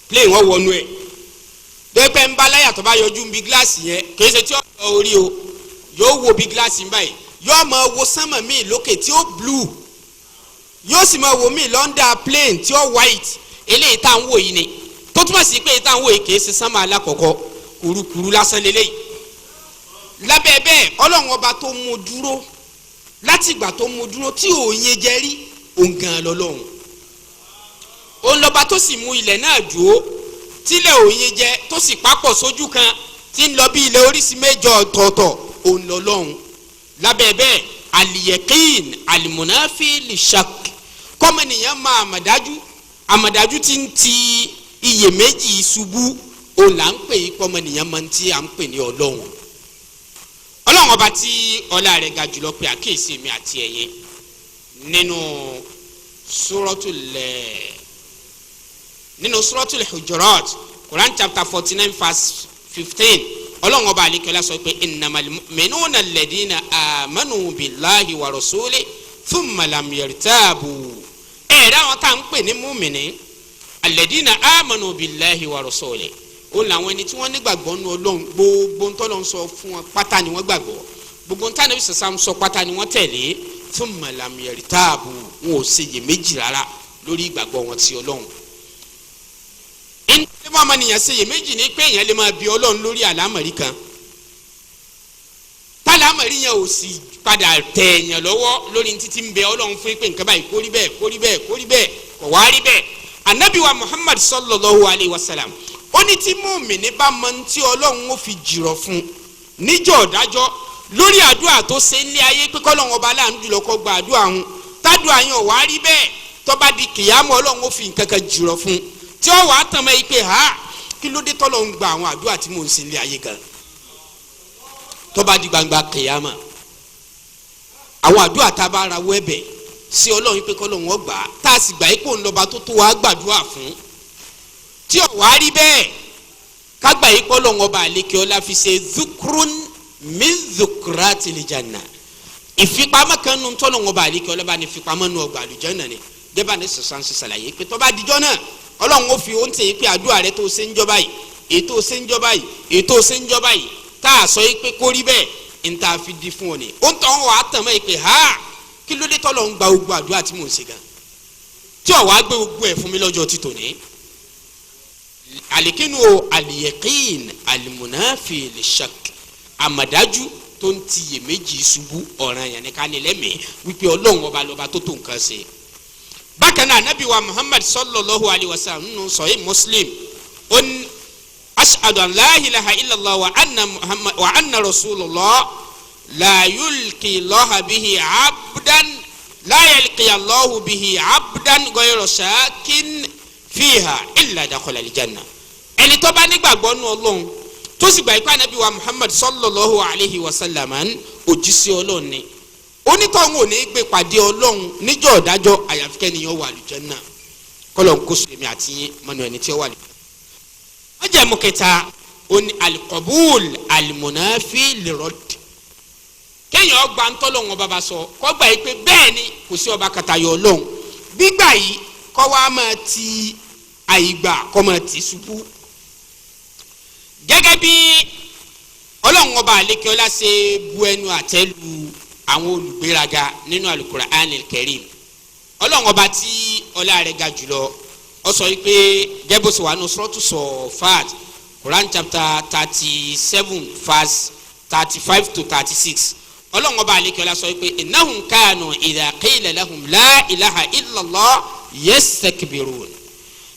Speaker 1: plane wọ́n wọnú ẹ̀. Dẹ́pẹ́ ń bá láyà, tó bá yọjú bí gíláàsì yẹn, kìí ṣe tí ó lọ orí o, yóò wo bí gíláàsì ń báyìí, yóò máa wo sánmà míì lókè tí ó blue, yóò sì máa wo míì l'under plane tí ó white. Eléyìí tá à ń wò yìí ni tó túmọ̀ sí pé tá à ń wò yìí kìí ṣe sánmà alákọ̀ọ́kọ́, kurukuru lásán lélẹ́yìí. Lábẹ́ bẹ́ẹ̀, Ọlọ́run ọba tó mú dúró láti ìgbà tó mú dúró tí ò yẹn jẹ rí, òun gan lọ́lọ́run. Òun lọ́ba tó sì mú ilẹ̀ náà dúró tílẹ̀ òye jẹ, tó sì papọ̀ sójú kan, tí ń lọ bí ilẹ̀ oríṣi mẹ́jọ ọ̀tọ̀ọ̀tọ̀, òun lọ́lọ́run. Lábẹ́ bẹ́ẹ̀, aliyakin alimunafi lishak, kọ́mọnìyàn máa àmàdájú, àmàdájú tí ń ti iyèméjì ṣubú, òun là ń pè é. Kọ́mọnìyàn máa ń tí à ń pè ní Ọlọ́run. Ọlọ́run ọba tí ọlá rẹ̀ ga jùlọ pé àkíyèsí mi àti ẹ̀yin nínú Suratul Hujurat, Quran chapter 49 verse 15. Ọlọ́run ọba àlekẹ́lá sọ pé innamal mu'minuna alladhina amanu billahi wa rasulihi thumma lam yartabu. Ẹ̀ẹ́dá àwọn tá à ń pè ní múmìnì, alladhina amanu billahi wa rasulihi, ó làwọn ẹni tí wọ́n nígbàgbọ́ nínú Ọlọ́run. Gbogbo ń tọ́lọ́ ń sọ fún wọn pátá ni wọ́n gbàgbọ́, gbogbo ń tánàbí sàsàm sọ pátá ni wọ́n tẹ̀lé. Thumma lam yartabu, wọn ò ṣe iyèméjì rárá lórí ìgbàgbọ́ wọn ti Ọlọ́run. Ní mọ́ ọmọnìyàn ṣe iyèméjì ní pé èèyàn lè máa bi Ọlọ́run lórí àlámọ̀rí kan, tálámọ̀rí yẹn ò sì padà tẹ̀ èèyàn lọ́wọ́ lórí títí ń bẹ Ọlọ́run fún pé nǹkan báyìí kó rí bẹ́ẹ̀, kó rí bẹ́ẹ̀, kó rí bẹ́ẹ̀, kò wá rí bẹ́ẹ̀. Anabi wa Muhammad sallallahu alayhi wa sallam, ó ní tí mùmíní bá mọ tí Ọlọ́run ó fi jìrọ̀ fún níjọ́ ọ̀dájọ́ lórí àdúrà tó ṣe ń lé ayé, pé kọ́lọ́run ọba aláàánú jùlọ kó gba àdúrà òun, tádùá yẹn ò wá rí bẹ́ẹ̀, tó bá di kìyàmọ́, Ọlọ́run ó fi nǹkan kan jìrọ̀ fún tí ó wàá tàn mọ́ yìí pé ha, kí ló dé tọ́lọ́run gba àwọn àdúrà tí mò ń ṣe ń lé ayé gan? Tó bá di gbangba kìyàmọ́, àwọn àdúrà tá a bá rawọ́ ẹ̀bẹ̀ sí Ọlọ́run pé kọ́lọ́run ó gbà á, tá a sì gbà yìí kó ń lọ́ba tó tó wàá gbàdúrà fún, tí ò wá rí bẹ́ẹ̀, kágbà yìí kọ́lọ́run ọba àlekè ọlá fi ṣe zukrun min zukratil janna, ìfipamọ́ kan nu tọ́lọ́run ọba àlekè ọlá bá ní fipamọ́ nu ọgbà àlùjánnà ni. Débà ní sọ̀sán ṣe ṣàlàyé pé tó bá dijọ́ náà, Ọlọ́run ó fi ó ń tẹ̀yìn pé àdúrà rẹ tó ṣe ń jọba yìí, ètò ṣe ń jọba yìí, ètò ṣe ń jọba yìí, tá a sọ yìí pé kó rí bẹ́ẹ̀, ń tá a fi di fún ọ ni. Ó ń tọ́ wọn wàá tàn mọ́ yìí pé ha, kí ló dé tọ́lọ́ ń gba gbogbo àdúrà tí mò ń ṣe gan, tí ò wá gbé gbogbo ẹ̀ fún mi lọ́jọ́ títò ní? Alikinu o aliyakin alimunafi lishak, àmọ̀dájú tó ń ti iyèméjì ṣubú, ọ̀ràn yẹn ni ká ní lẹ́mìí wípé Ọlọ́run ọba lọ́ba tó tó nǹkan ṣe. Bákan náà, anabi wa Muhammad sallallahu alayhi wa sallam nínú Sahih Muslim, ó ní ashhadu an la ilaha illallah wa anna Muhammad wa anna rasulullah la yulqi Allaha bihi abdan la yalqi Allahu bihi abdan ghayra shakin fiha illa dakhala aljanna. Ẹni tó bá nígbàgbọ́ nù Ọlọ́run, tó sì gbà ipá anabi wa Muhammad sallallahu alayhi wa sallam òjíṣẹ́ Ọlọ́run ni, onítọ̀hún ò ní gbé pàdé Ọlọ́run níjọ́ ọ̀dájọ́ àyàfi kẹ́niyàn wà àlùjánnà. Kọ́lọ̀ ń kó sùn èmi àti yín mọ́nu ẹni tí ó wà lùjánnà. Májẹ̀mú kẹta ó ní alikọbúl alimunafi lirọd, kéèyàn ọgbà ńtọ́lọ́hún ọba bá sọ, kọ́gbà yìí pé bẹ́ẹ̀ ni, kò sí ọba kàtàyọ̀ Ọlọ́hun. Gbígbà yìí kọ́ wa máa ti àyígbà kọ́ máa ti ṣubú, gẹ́gẹ́ bí Ọlọ́run ọba àlekẹ́ọ́lá ṣe bu ẹnu àtẹ́ lu àwọn olùgbéraga nínú Al-Qur'an al-Karim. Ọlọ́run ọba tí ọlá rẹ̀ ga jùlọ, ó sọ wípé gẹ́gẹ́ ṣe wà nù Suratu Sọfat, Quran chapter 37 verse 35 to 36, Ọlọ́run ọba àlekẹ́ọ́lá sọ wípé innahum kanu idha qila lahum la ilaha illallah yastakbirun.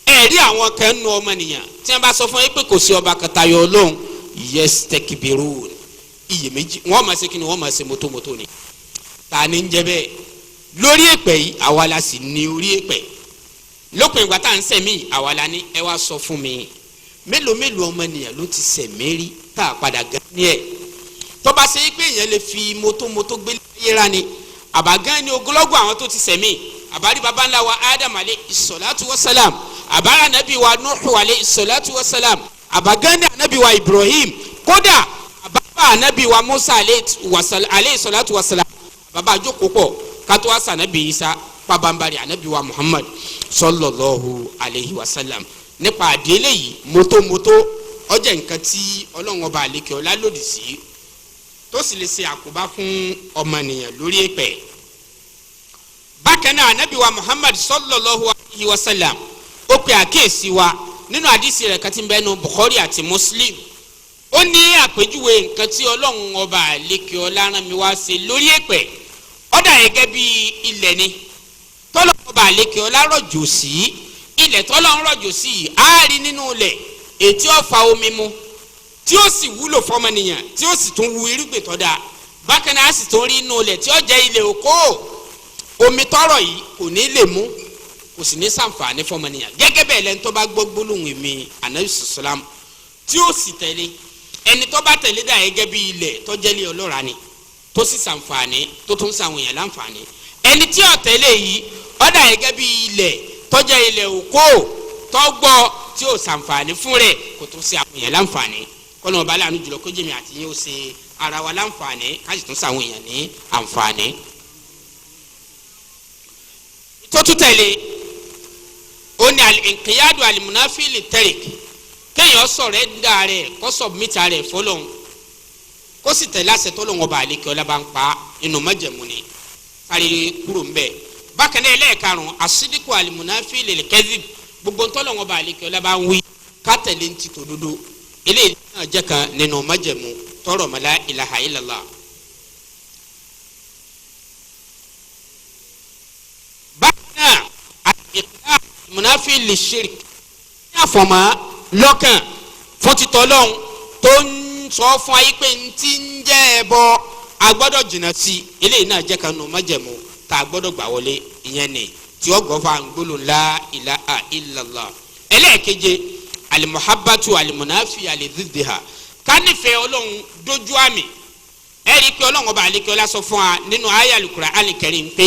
Speaker 1: Ẹ̀rí àwọn kan nù ọmọnìyàn tí wọ́n bá sọ fún yín pé kò sí ọba kan tayọ Ọlọ́run, yastakbirun, iyèméjì wọ́n máa ṣe kí ni? Wọ́n máa ṣe mọ́tòmọ́tò ni. Ta ni ń jẹ bẹ́ẹ̀ lórí èpè yìí? Àwa la sì ní orí èpè lópin ìgbà tá à ń sẹ̀mí, àwa la ní. Ẹ wá sọ fún mi, mélòó mélòó ọmọnìyàn ló ti sẹ̀mí rí tá a padà gan ní ẹ̀? Tó bá ṣe pé èèyàn lè fi mọ́tòmọ́tò gbé yẹra ni, àbágán ni ogunlọ́gọ̀ àwọn tó ti sẹ̀mí. Àbárí baba ńlá wa Adam alayhi salatu wa salam, àbára anabi wa Nuhu alayhi salatu wa salam, àbágán ni anabi wa Ibrahim, kódà àbábà anabi wa Musa alayhi salatu wa salam, baba jókòó pọ̀ kátó wá sànàbí Isa, pabambari anabi wa Muhammad sallallahu alayhi wa sallam. Nípa àdéhùn yìí, mọ́tòmọ́tò ó jẹ́ nǹkan tí Ọlọ́run ọba àlekè ọlá lòdì sí, tó sì lè ṣe àkóbá fún ọmọnìyàn lórí èpè. Bákan náà, anabi wa Muhammad sallallahu alayhi wa sallam ó pe àkíyèsí wa nínú àdìsí rẹ̀ kàtí bẹ́ẹ̀ nu Bukhari àti Muslim. Ó ní àpèjúwe nǹkan tí Ọlọ́run ọba àlekè ọlá rán mi wá ṣe lórí èpè, ó dà gẹ́gẹ́ bí ilẹ̀ ni tọ́lọ́run ọba àlekè ọlá rọ̀jò sí. Ilẹ̀ tọ́lọ́run rọ̀jò sí, á rí nínú ilẹ̀ ètí ó fa omi mu, tí ó sì wúlò fọmọnìyàn, tí ó sì tún wu irúgbìn tó dáa. Bákan náà, á sì tún rí inú ilẹ̀ tí ó jẹ́ ilẹ̀ òkó, omi tọrọ yìí kò ní lè mú, kò sì ní ṣàǹfààní fọmọnìyàn. Gẹ́gẹ́ bẹ́ẹ̀, lẹ́ni tó bá gbọ́ gbólóhùn èmi anabi sàlám tí ó sì tẹ̀lé, ẹni tó bá tẹ̀lé dà gẹ́gẹ́ bí ilẹ̀ tó jẹ́ lé ọlọ́ra ni, tó sì ṣàǹfààní, tó tún ṣàwọn èèyàn láǹfààní. Ẹni tí ó tẹ̀lé yìí, ó dà gẹ́gẹ́ bí ilẹ̀ tó jẹ́ ilẹ̀ òkó, tó gbọ́ tí ó ṣàǹfààní fún rẹ̀, kò tún ṣe àwọn èèyàn láǹfààní. Kọ́nà ọba láàánú jùlọ kó jẹ́mi àti yín ó ṣe ara wa láǹfààní, ká sì tún ṣàwọn èèyàn ní àǹfààní. Tó tún tẹ̀lé ó ní al-inqiyadu al-munafi li-tarik, kéèyàn sọ̀rọ̀ ẹ̀ dá rẹ̀, kó submit rẹ̀ fọlọ́n, kó sì tẹ̀lé àṣẹ tọ́lọ́hun ọba àlekè ọlá bá ń pa inú májẹ̀mú ni sáré kúrò ńbẹ̀. Bákan náà, ẹlẹ́ẹ̀karùn-ún, as-sidqu al-munafi lil-kadhib, gbogbo ntọ́lọ́hun ọba àlekè ọlá bá ń wí, ká tẹ̀lé ń ti tòdodo. Eléyìí náà jẹ́ kan nínú májẹ̀mú tọrọ mọ́ la ilaha illallah. Bákan náà, al-iqrar al-munafi lish-shirk, ní àfọ̀mọ́ lọ́kàn fún títọ́ lọ́hùn tó ń sọ fún ayé pé ntí ń jẹ́ ẹbọ a gbọ́dọ̀ jìnnà sí. Eléyìí náà jẹ́ kan nínú májẹ̀mú tá a gbọ́dọ̀ gbà wọlé, ìyẹn ni tí ó gọ́fà ń gbólóhùn la ilaha illallah. Ẹlẹ́ẹ̀keje, alimuhabatu alimunafi alididdiha, ká nífẹ̀ẹ́ Ọlọ́run dójú àmì. Ẹ rí i pé Ọlọ́run ọba àlekè ọlá sọ fún wa nínú àyá Al-Qur'an al-Karim pé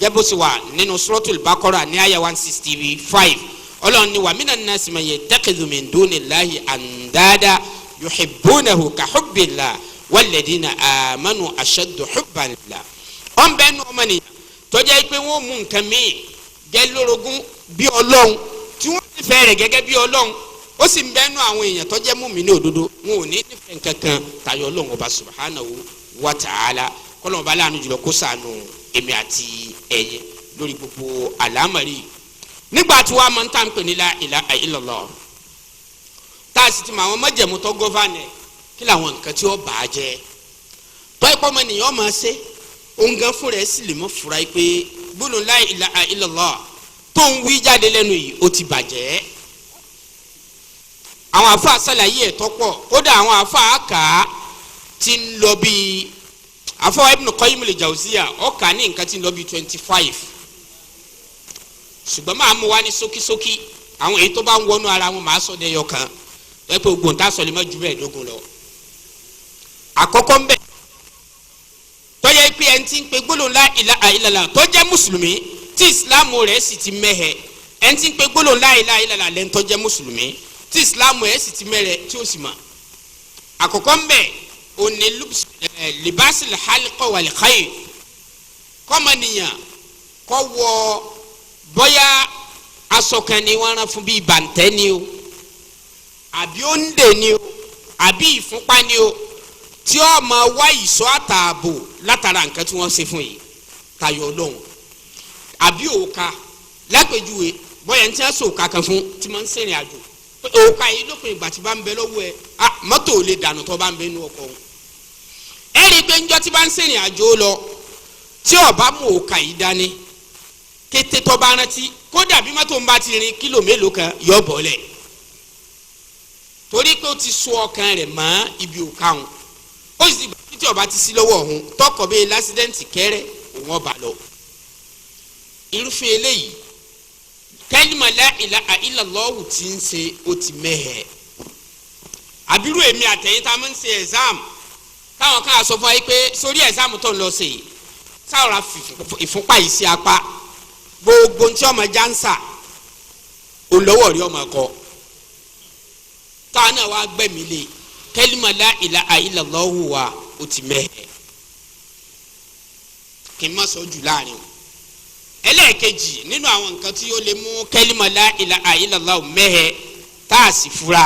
Speaker 1: gẹ́gẹ́ sì wà nínú Suratul Baqara ní àyà 165, Ọlọ́run ní wa minan nasi man yattakhidhu min dunillahi andada yuhibbunahu ka hubbillah walladhina amanu ashaddu hubban lillah. Ọ̀n bẹ́ẹ̀ nu ọmọnìyàn tó jẹ́ pé wọ́n mú nǹkan míì jẹ́ lórogún bí Ọlọ́run, tí wọ́n nífẹ̀ẹ́ rẹ̀ gẹ́gẹ́ bí Ọlọ́run. Ó sì ń bẹ́ẹ̀ nu àwọn èèyàn tó jẹ́ mùmínì òdodo, wọn ò ní nífẹ̀ẹ́ nǹkankan tayọ Ọlọ́run ọba subhanahu wa ta'ala. Kọ́lọ́run ọba láàánú jùlọ kó ṣàánú èmi àti ẹ̀yin lórí gbogbo àlámọ̀rí. Nígbà tí wàá máa ń tà ń pè ní la ilaha illallah, Tá a sì ti mọ àwọn májẹ̀mú tó gọ́fànẹ̀, kí làwọn nǹkan tí ó bà á jẹ́ tọ́ ẹ̀kọ́ ọmọ nìyẹn ọmọ ṣe òun gan fúnra ẹ̀ sì lè mọ́ fura yìí pé gbólóhùn la ilaha illallah tó ń wí jáde lẹ́nu yìí ó ti bàjẹ́. Àwọn afa ṣàlàyé ẹ̀ tọ́pọ̀, kódà àwọn afa kà á ti ń lọ bíi afa Ibn Qayyim al-Jawziyya ọkà ní nǹkan ti ń lọ bíi 25, ṣùgbọ́n máa mú wa ní ṣókíṣókí. Àwọn èyí tó bá ń wọnú ara wọn máa sọ dẹyọ kan wọ́n pé ogun tá a sọ lè má ju bẹ́ẹ̀ dógún lọ. Àkọ́kọ́ ń bẹ̀ tọ́jà pé ẹni tí ń pe gbólóhùn la ilaha illallah tó jẹ́ mùsùlùmí tí ìsìláàmù rẹ̀ sì ti mẹ́hẹ̀, ẹni tí ń pe gbólóhùn la ilaha illallah lẹ́ni tó jẹ́ mùsùlùmí tí ìsìláàmù rẹ̀ sì ti mẹ́rẹ̀ tí ó sì mọ̀. Àkọ́kọ́ ń bẹ̀ òní libasil halqa wal khayr, kọ́mọnìyàn kọ́ wọ bóyá aṣọ kan ni wọ́n rán fún bíi bàǹtẹ́ ni o, àbí òǹdè ni o, àbí ìfúnpá ni o, tí ó máa wá ìṣọ́ àtààbò látara nǹkan tí wọ́n ṣe fún yìí tayọ Ọlọ́run, àbí òòka lápèjúwe, bóyá ní tí wọ́n sọ òòka kan fún tí wọ́n ń ṣèrìn àjò, òòka yìí lópin ìgbà tí bá ń bẹ lọ́wọ́ ẹ, mọ́tò ò lè dànù tó bá ń bẹ nínú ọkọ̀ òun. Ẹ rí i pé ńjọ́ tí bá ń ṣèrìn àjò lọ tí ó bá mú òòka yìí dání, kété tó bá rántí, kódà bí mọ́tò ń bá ti rin kílò mélòó kan, yọ bọ́lẹ̀, torí pé ó ti so ọkàn rẹ̀ mọ́ ibi òòka òun. Ó sì gbà títí ọba ti sí lọ́wọ́ òun, tọkọ̀ bíi lásídẹ́ǹtì kẹ́rẹ́ òun ọba lọ. Irúfẹ́ eléyìí, kẹ́límà la ilaha illallahu tí ń ṣe ó ti mẹ́hẹ̀. Àbírú èmi àtẹ̀yìn tá a máa ń ṣe exam, táwọn kan sọ fún wa yìí pé sórí exam tó ń lọ sí yìí, sáwọ́ra ìfúnpá yìí sí apá, gbogbo ntí ọmọ jánsà olówó rí ọmọ kọ, táwọn náà wá gbẹ̀mí lé kẹ́límà la ilaha illallahu wa, ó ti mẹ́hẹ̀. Kí n má sọ jù láàrin o. Ẹlẹ́ẹ̀kejì nínú àwọn nǹkan tí ó lè mú kẹ́límà la ilaha illallahu mẹ́hẹ̀ tá a sì fura,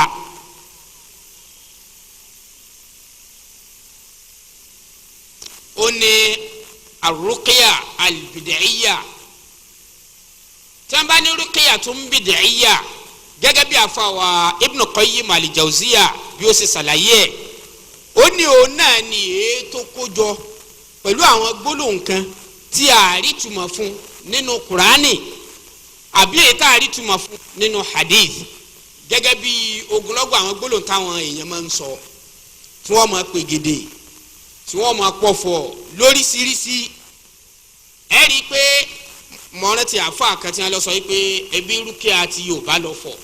Speaker 1: ó ní arúkìá albidẹ̀ẹ́yà. Tí wọ́n bá ní rúkìá tó ń bidẹ̀ẹ́yà, gẹ́gẹ́ bí àfàwà Ibn Qayyim al-Jawziyya bí ó ṣe ṣàlàyé ẹ̀, ó ní òun náà ní èyí tó kójọ pẹ̀lú àwọn gbólóhùn kan tí a rí túmọ̀ fún nínú Kùránì àbí èyí tá a rí túmọ̀ fún nínú hadith, gẹ́gẹ́ bí ogunlọ́gọ̀ àwọn gbólóhùn táwọn èèyàn máa ń sọ, tí wọ́n máa pè gèdè, tí wọ́n máa pọ̀fọ̀ lóríṣiríṣi. Ẹ rí i pé mọ̀ọ́rẹ́ ti àfa kan tí wọ́n lọ sọ yìí pé ebi rúkìá ti Yorùbá lọ fọ̀,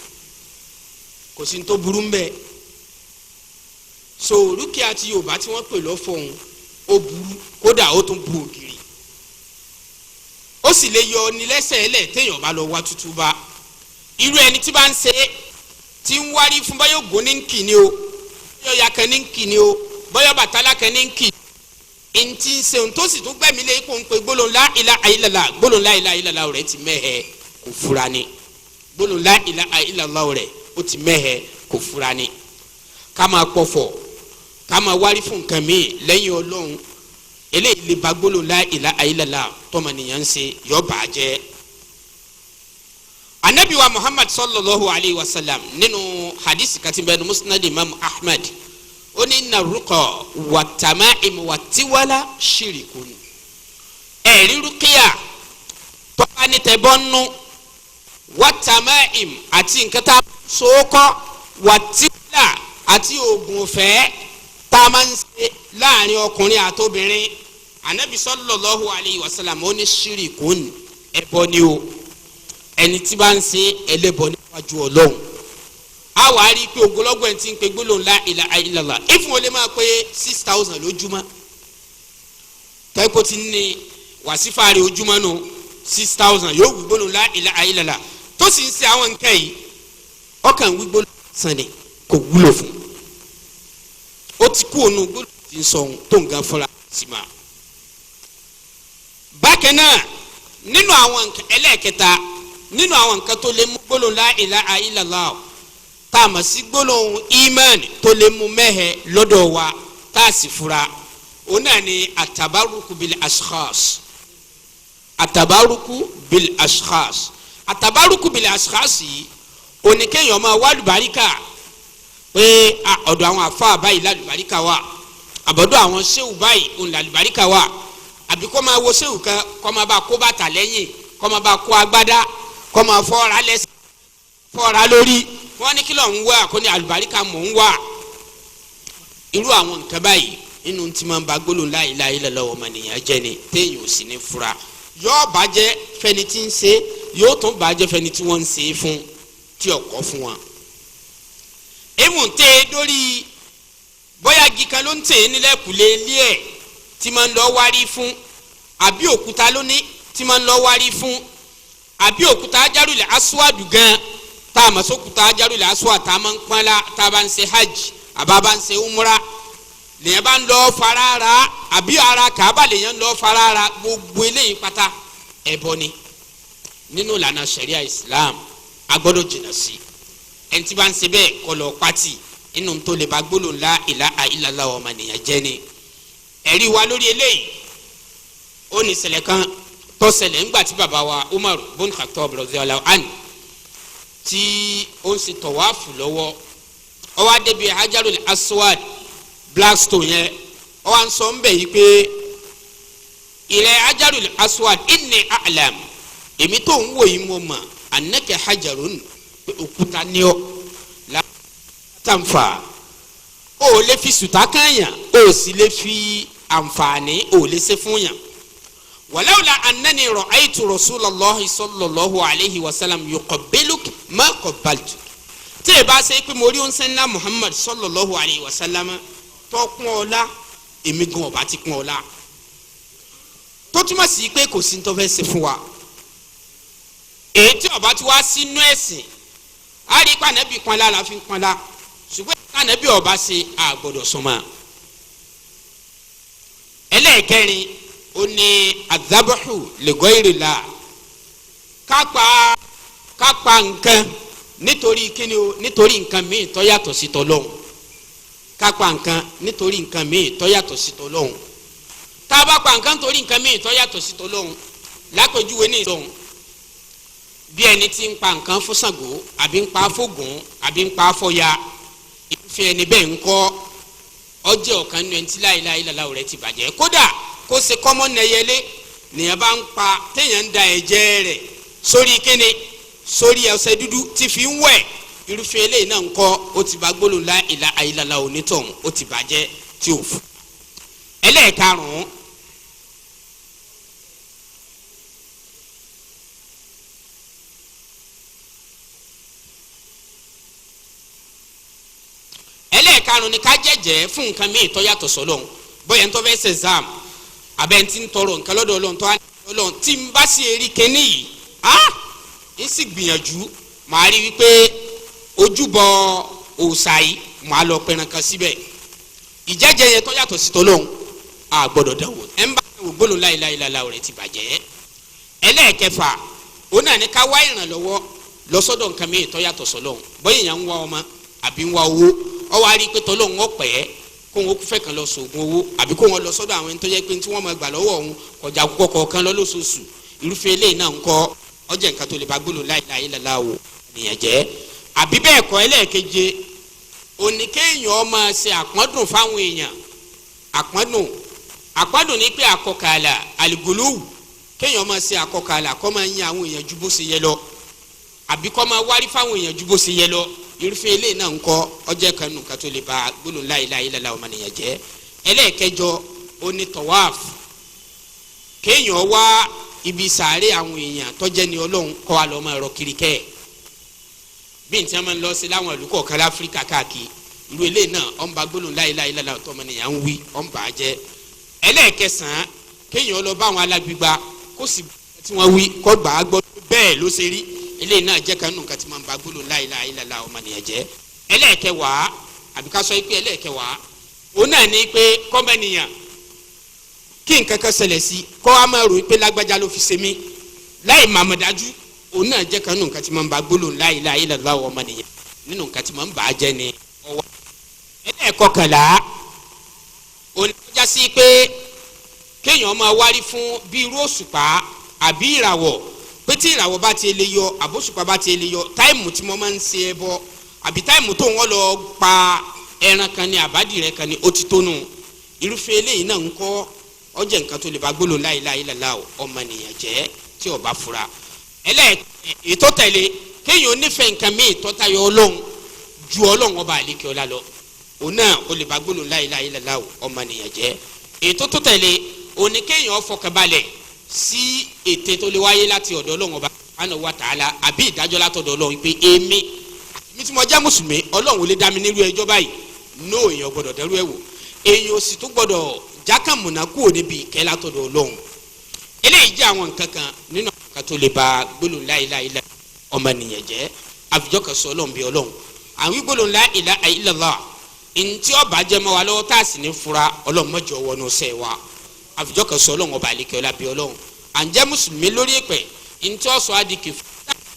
Speaker 1: kò sí ní tó burú mbẹ́. So rúkìá ti Yorùbá tí wọ́n pè lọ́fọ̀ òun ó burú, kódà ó tún bu ògiri, ó sì lè yọ ní lẹ́sẹ̀ ẹlẹ̀ téèyàn bá lọ wá tútù bá. Irú ẹni tí bá ń ṣe tí ń wárí fún, báyọ̀ ògún ní nkì ni o, báyọ̀ ya kan ní nkì ni o, báyọ̀ bàtálá kan ní nkì, ntí ń sehun tó sì tún gbẹ̀mí lé ipò ń pe gbólóhùn la ilaha illallah, gbólóhùn la ilaha illallah rẹ̀ ti mẹ́hẹ̀, kò fura ni. Gbólóhùn la ilaha illallah rẹ̀ ó ti mẹ́hẹ̀, kò fura ni. Ká máa pọ̀fọ̀, ká máa wárí fún nǹkan míì lẹ́yìn Ọlọ́run, eléyìí lè ba gbólóhùn la ilaha illallah tọmọnìyàn ń ṣe yọ bàjẹ́. Anabi wa Muhammad sallallahu alayhi wa sallam nínú hadith kati bẹ́ẹ̀ ni Musnad Imam Ahmad, ó ní inna ruqa wa tama'im wa tiwala shirikun. Ẹ̀rí rúkìá tọ́ba ní tẹ̀bọ́nú, wa tama'im àti nǹkan tá a sọ́kọ́, wa tiwala àti oògùn ọ̀fẹ́ tá a máa ń ṣe láàrin ọkùnrin àtobìnrin, anabi sallallahu alayhi wa sallam ó ní shirikun, ẹbọ ni o. Ẹni tí bá ń ṣe ẹlẹ́bọ níwájú Ọlọ́run. A wà á rí i pé ogunlọ́gọ̀ ẹni tí ń pe gbólóhùn la ilaha illallah ìfún olè máa pé 6,000 lójúmọ́, tẹ́kọ̀ tí ní wàsífà rẹ̀ ojúmọ́ nù 6,000 yóò wí gbólóhùn la ilaha illallah, tó sì ń ṣe àwọn nǹkan yìí, ọkàn wí gbólóhùn sàn ni kò wúlò fún ó ti kú ònú gbólóhùn tí ń sọ ohun tó ń gan fúnra sí ma. Bákan náà nínú àwọn nǹkan ẹlẹ́ẹ̀kẹta nínú àwọn nǹkan tó lè mú gbólóhùn la ilaha illallah tá a mọ̀ sí gbólóhùn iman tó lè mú mẹ́hẹ̀ lọ́dọ̀ wa tá a sì fura, òun náà ni atabaruku bil ashkhas. Atabaruku bil ashkhas, atabaruku bil ashkhas yìí oníkéèyàn máa wá lùbáríkà Pé ọ̀dọ̀ àwọn àfáà báyìí lálùbáríkà wà, àbọ̀dọ̀ àwọn ṣéwù báyìí òun lálùbáríkà wà, àbí kó máa wo ṣéwù kan kó máa bá kó bàtà lẹ́yìn, kó máa bá kó agbádá, kó máa fọ́ra lẹ́sẹ̀, fọ́ra lórí. Wọ́n ní kí ló ń wá? Kó ní àlùbáríkà mò ń wá. Irú àwọn nǹkan báyìí nínú tí máa ń ba gbólóhùn la ilaha illallah ọmọnìyàn jẹ́ ni, téèyàn ò sì ní fura. Yóò bàjẹ́ fẹ́ni tí ń ṣe, yóò tún bàjẹ́ fẹ́ni tí wọ́n ń ṣe fún, tí ọkọ̀ fún wọn. Èmù tẹ́ ẹ dórí bóyá igi kan ló ń tẹ̀ nílẹ̀ kùlé ilé ẹ̀ tí máa ń lọ wárí fún, àbí òkúta ló ní tí máa ń lọ wárí fún, àbí òkúta ajárùlẹ̀ aswadu gan tá a mọ̀ sókúta ajárùlẹ̀ aswadu tá a máa ń pọ́n la tá a bá ń ṣe hajj àbá bá ń ṣe umra, lèyàn bá ń lọ farara, àbí ara kàába lèyàn ń lọ farara, gbogbo eléyìí pátá ẹbọ ni nínú ìlànà ṣẹ̀ríà Islam. A gbọ́dọ̀ jìnnà sí ẹni tí bá ń ṣe bẹ́ẹ̀ kó lọ pátì. Inú tó lè ba gbólóhùn la ilaha illallah ọmọnìyàn jẹ́ ni. Ẹ̀rí wa lórí eléyìí, ó ní ṣẹlẹ̀ kan tó ṣẹlẹ̀ ńgbà tí bàbá wa Umar bun Khattab radiyallahu anhu tí ó ń ṣe tọ̀wáàfù lọ́wọ́. Ó wá débi Hajarul Aswad, blackstone yẹn. Ó wá ń sọ ńbẹ yìí pé ilẹ̀ Hajarul Aswad, inni a'lam, èmi tó ń wò yìí mo mọ̀, annaka hajarun, pé òkúta ní ọ, la tanfa, o lè fi sùtá kànyàn, o sì lè fi ànfààní o lè ṣe fún yàn. Walawla annani ra'aytu rasulallahi sallallahu alayhi wa sallam yuqabbiluk ma qabbaltuk. Tí ẹ bá ṣe pé mo rí oúnjẹ ńlá Muhammad sallallahu alayhi wa sallam tó kún ọ la, èmi gan ọba ti kún ọ la. Tó túmọ̀ sí pé kò sí ní tó fẹ́ ṣe fún wa. Èyí tí ọba ti wá sínú ẹ̀sìn, á rí pànẹ́bí pọnlá la fi ń pọnlá, ṣùgbọ́n pànẹ́bí ọba ṣe àgbọ̀dọ̀ sọmọ. Ẹlẹ́ẹ̀kẹrin ó ní azabahu lẹ́gọ́ìrìlá, kápá nǹkan nítorí kíni o, nítorí nǹkan míì tó yàtọ̀ sí tọlọ́hun. Kápá nǹkan nítorí nǹkan míì tó yàtọ̀ sí tọlọ́hun. Tá a bá pa nǹkan nítorí nǹkan míì tó yàtọ̀ sí tọlọ́hun, lápèjúwe ní ìtọ̀hún, bí ẹni tí ń pa nǹkan fún Ṣàngó, àbí ń pa fógún, àbí ń pa fọ́ya, ìfẹ́ ẹni bẹ́ẹ̀ ń kọ́ ọjọ́ ọ̀kan nínú ẹni tí la ilaha illallah rẹ̀ ti bàjẹ́. Kódà kó ṣe kọ́mọ́ nẹyẹlé nìyẹn bá ń pa, téèyàn ń da ẹ̀jẹ̀ rẹ̀ sórí kíni, sórí ọṣẹ dúdú tí fi ń wẹ̀, irúfẹ́ eléyìí náà ń kọ́ ó ti bá gbólóhùn la ilaha illallah onítọ̀hún ó ti bàjẹ́ tí ò fún. Ẹlẹ́ẹ̀karùn-ún, ẹlẹ́ẹ̀karùn-ún ni ká jẹ́jẹ́ fún nǹkan míì tó yàtọ̀ sọ́lọ́hun. Bóyá ń tó fẹ́ ṣe exam, abẹ́ ń ti ń tọrọ nǹkan lọ́dọ̀ Ọlọ́run tó wá Ọlọ́run tí ń bá sí eré kínní yìí, á ń sì gbìyànjú, màá rí wípé ojúbọ òòṣà yìí màá lọ pẹran kan síbẹ̀. Ìjẹ́jẹ́ yẹn tó yàtọ̀ sí tọ́lọ́hun a gbọ́dọ̀ dánwò. Ẹ̀ ń bá wò gbólóhùn la ilaha illallah rẹ̀ ti bàjẹ́. Ẹlẹ́ẹ̀kẹfà, òun náà ní ká wá ìrànlọ́wọ́ lọ́sọ́dọ̀ nǹkan míì tó yàtọ̀ sọ́lọ́hun. Bóyá èèyàn ń wá ọmọ àbí ń wá owó, ọ wá rí i pé tọ́lọ́hun ọ̀pẹ́ kó wọn fẹ́ kàn lọ sògùn owó, àbí kó wọn lọ sọ́dọ̀ àwọn ẹni tó yẹ pé tí wọ́n máa gbà lọ́wọ́ òun kọjá kókó kọ̀ọ̀kan lọ lóṣooṣù. Irúfẹ́ eléyìí náà ń kọ́ ọjọ́ nǹkan tó lè bá gbólóhùn la ilaha illallah wò nìyẹn jẹ́. Àbí bẹ́ẹ̀ kọ́, ẹlẹ́ẹ̀keje òní kéèyàn máa ṣe àpọ́ndùn fáwọn èèyàn. Àpọ́ndùn, àpọ́ndùn ní pé àkọkàlà àlìgòlówù, kéèyàn máa ṣe àkọkàlà kọ́ máa yin àwọn èèyàn ju bó ṣe yẹ lọ, àbí kọ́ máa wárí fáwọn èèyàn ju bó ṣe yẹ lọ. Irúfẹ́ eléyìí náà ń kọ́ ọjọ́ kan nù ká tó lè ba gbólóhùn la ilaha illallah ọmọnìyàn jẹ́. Ẹlẹ́ẹ̀kẹjọ oní tawaf, kéèyàn wá ibi sàárè àwọn èèyàn tó jẹ́ ní Ọlọ́run kọ́ wa lọ́ọ́ máa rọ kiri kẹ́ ẹ̀, bí n tí wọ́n máa ń lọ sí láwọn ìlú kọ̀ọ̀kan láfíríkà káàkiri. Irú eléyìí náà ó ń ba gbólóhùn la ilaha illallah ọmọnìyàn ń wí, ó ń bà á jẹ́. Ẹlẹ́ẹ̀kẹsàn-án, kéèyàn lọ bá àwọn alágbègbà kó sì tí wọ́n wí kó gbà á gbọ́ bẹ́ẹ̀ ló ṣe rí. Eléyìí náà jẹ́ kan nù nǹkan tí máa ń ba gbólóhùn la ilaha illallah ọmọnìyàn jẹ́. Ẹlẹ́ẹ̀kẹwàá, àbí ká sọ pé ẹlẹ́ẹ̀kẹwàá, òun náà ní pé kọ́mọnìyàn kí nǹkan kan ṣẹlẹ̀ sí kọ́ wa máa rò pé lágbájá ló fi ṣe mí láì màmá dájú. Òun náà jẹ́ kan nù nǹkan tí máa ń ba gbólóhùn la ilaha illallah ọmọnìyàn nínú nǹkan tí máa ń bà á jẹ́ ni ọwọ́. Ẹlẹ́ẹ̀kọkànlá, òun ní kọjá sí pé kéèyàn máa wárí fún bí irú òṣùpá àbí ìràwọ̀, pé tí ìràwọ̀ bá ti lè yọ àbóṣùpá bá ti lè yọ, táìmù tí mo máa ń ṣe ẹbọ Àbí táìmù tó wọ́n lọ pa ẹran kan ní àbádìrẹ kan ní ó ti tónu. Irúfẹ́ eléyìí náà ń kọ́ ọjọ́ nǹkan tó lè ba gbólóhùn la ilaha illallah ọmọnìyàn jẹ́ tí ó bá fura. Ẹlẹ́ẹ̀tọ́ tẹ̀lé, kéèyàn onífẹ̀ẹ́ nǹkan míì tọ́tayọ Ọlọ́run ju Ọlọ́run ọba àlekè ọlá lọ, òun náà ó lè ba gbólóhùn la ilaha illallah ọmọnìyàn jẹ́. Ètò tó tẹ̀lé òní, kéèyàn fọkànbalẹ̀ sí ète tó lè wáyé láti ọ̀dọ̀ Ọlọ́run ọba subhanahu wa ta'ala, àbí ìdájọ́ látọ̀dọ̀ Ọlọ́run, pé èmi mi tí mo jẹ́ mùsùlùmí, Ọlọ́run ò lè dá mi nírú ẹjọ́ báyìí. No, èèyàn gbọ́dọ̀ dẹ́rú ẹ̀ wò, èèyàn ò sì tún gbọ́dọ̀ jákàmùnà kúrò níbi ìkẹ́ látọ̀dọ̀ Ọlọ́run. Eléyìí jẹ́ àwọn nǹkan kan nínú àwọn nǹkan tó lè ba gbólóhùn la ilaha illa ọmọnìyàn jẹ́. Àfijọ́ kan sọ Ọlọ́run bí Ọlọ́run àwọn gbólóhùn la ilaha illallah ntí ọba jẹ́ mọ́ wa lọ́wọ́ tá a sì ní fura, Ọlọ́run mọ́jọ wọnú sẹ́ wa. Àfijọ́ kan sọ Ọlọ́run ọba àlekẹ́ ọlá bí Ọlọ́run à ń jẹ́ mùsùlùmí lórí ìpẹ́ ntí ọ̀sọ́ adìkì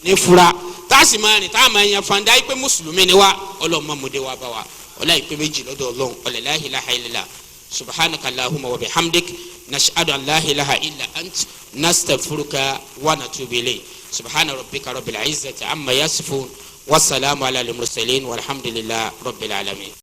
Speaker 1: ní fura, tá a sì máa rìn, tá a máa yan fanda yìí pé mùsùlùmí ni wa. Ọlọ́run má mọ̀dé wa bá wa ọlá ìpè méjì lọ́dọ̀ Ọlọ́run. Ọlẹ́ la ilaha illallah. Subhanaka allahumma wa bihamdik, nashhadu an la ilaha illa ant, nastaghfiruka wa natubu ilayk. Subhana rabbika rabbil izzati amma yasifun, wasalaamu ala al-mursalin, walhamdulillahi rabbil alamin.